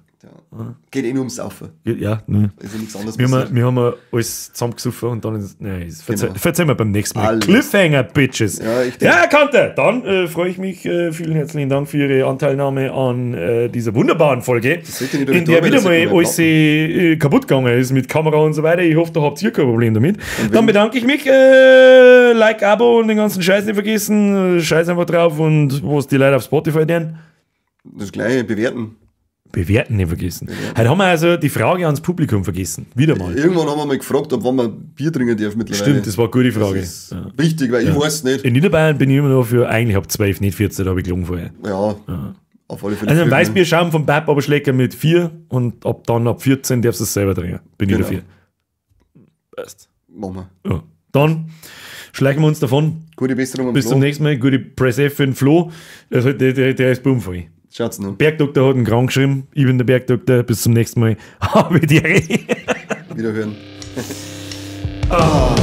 S2: Ja. Geht eh nur ums Saufen.
S1: Ja, ne.
S2: Ist ja nichts anderes
S1: Wir haben,
S2: passiert.
S1: wir haben ja alles zusammengesoffen und dann ist. Nein, ist
S2: Genau.
S1: verzeih mir beim nächsten Mal.
S2: Alles.
S1: Cliffhanger, Bitches.
S2: Ja, ich denk-
S1: ja, Kante, dann freue ich mich. Vielen herzlichen Dank für Ihre Anteilnahme an dieser wunderbaren Folge,
S2: sollte nicht
S1: in der
S2: übertreiben,
S1: wieder
S2: das
S1: mal
S2: sollte man
S1: alles kaputt gegangen ist mit Kamera und so weiter. Ich hoffe, da habt ihr kein Problem damit. Dann bedanke ich mich. Like, Abo und den ganzen Scheiß nicht vergessen. Scheiß einfach drauf und was die Leute auf Spotify tun.
S2: Das gleiche bewerten.
S1: Bewerten nicht vergessen. Heute haben wir also die Frage ans Publikum vergessen. Wieder mal.
S2: Irgendwann haben wir mal gefragt, ob wann man Bier trinken darf mittlerweile.
S1: Stimmt, das war eine gute Frage.
S2: Das ist wichtig, weil ich weiß nicht.
S1: In Niederbayern bin ich immer noch für, eigentlich ab 12, nicht 14, da habe ich gelogen vorher.
S2: Ja, auf alle Fälle.
S1: Also ein
S2: früh, ne?
S1: Weißbierschaum vom Bab aber Schlecker mit 4 und ab dann, ab 14 darfst du es selber trinken. Bin ich
S2: Genau.
S1: dafür. Passt.
S2: Machen wir.
S1: Ja. Dann schleichen wir uns davon.
S2: Gute Besserung am
S1: Bis
S2: Flo.
S1: zum nächsten Mal. Gute Press F für den Flo. Der ist bumfrei.
S2: Schaut's noch.
S1: Bergdoktor hat einen krank geschrieben. Ich bin der Bergdoktor. Bis zum nächsten Mal. Habe die Ehre.
S2: Wiederhören.
S1: Ah.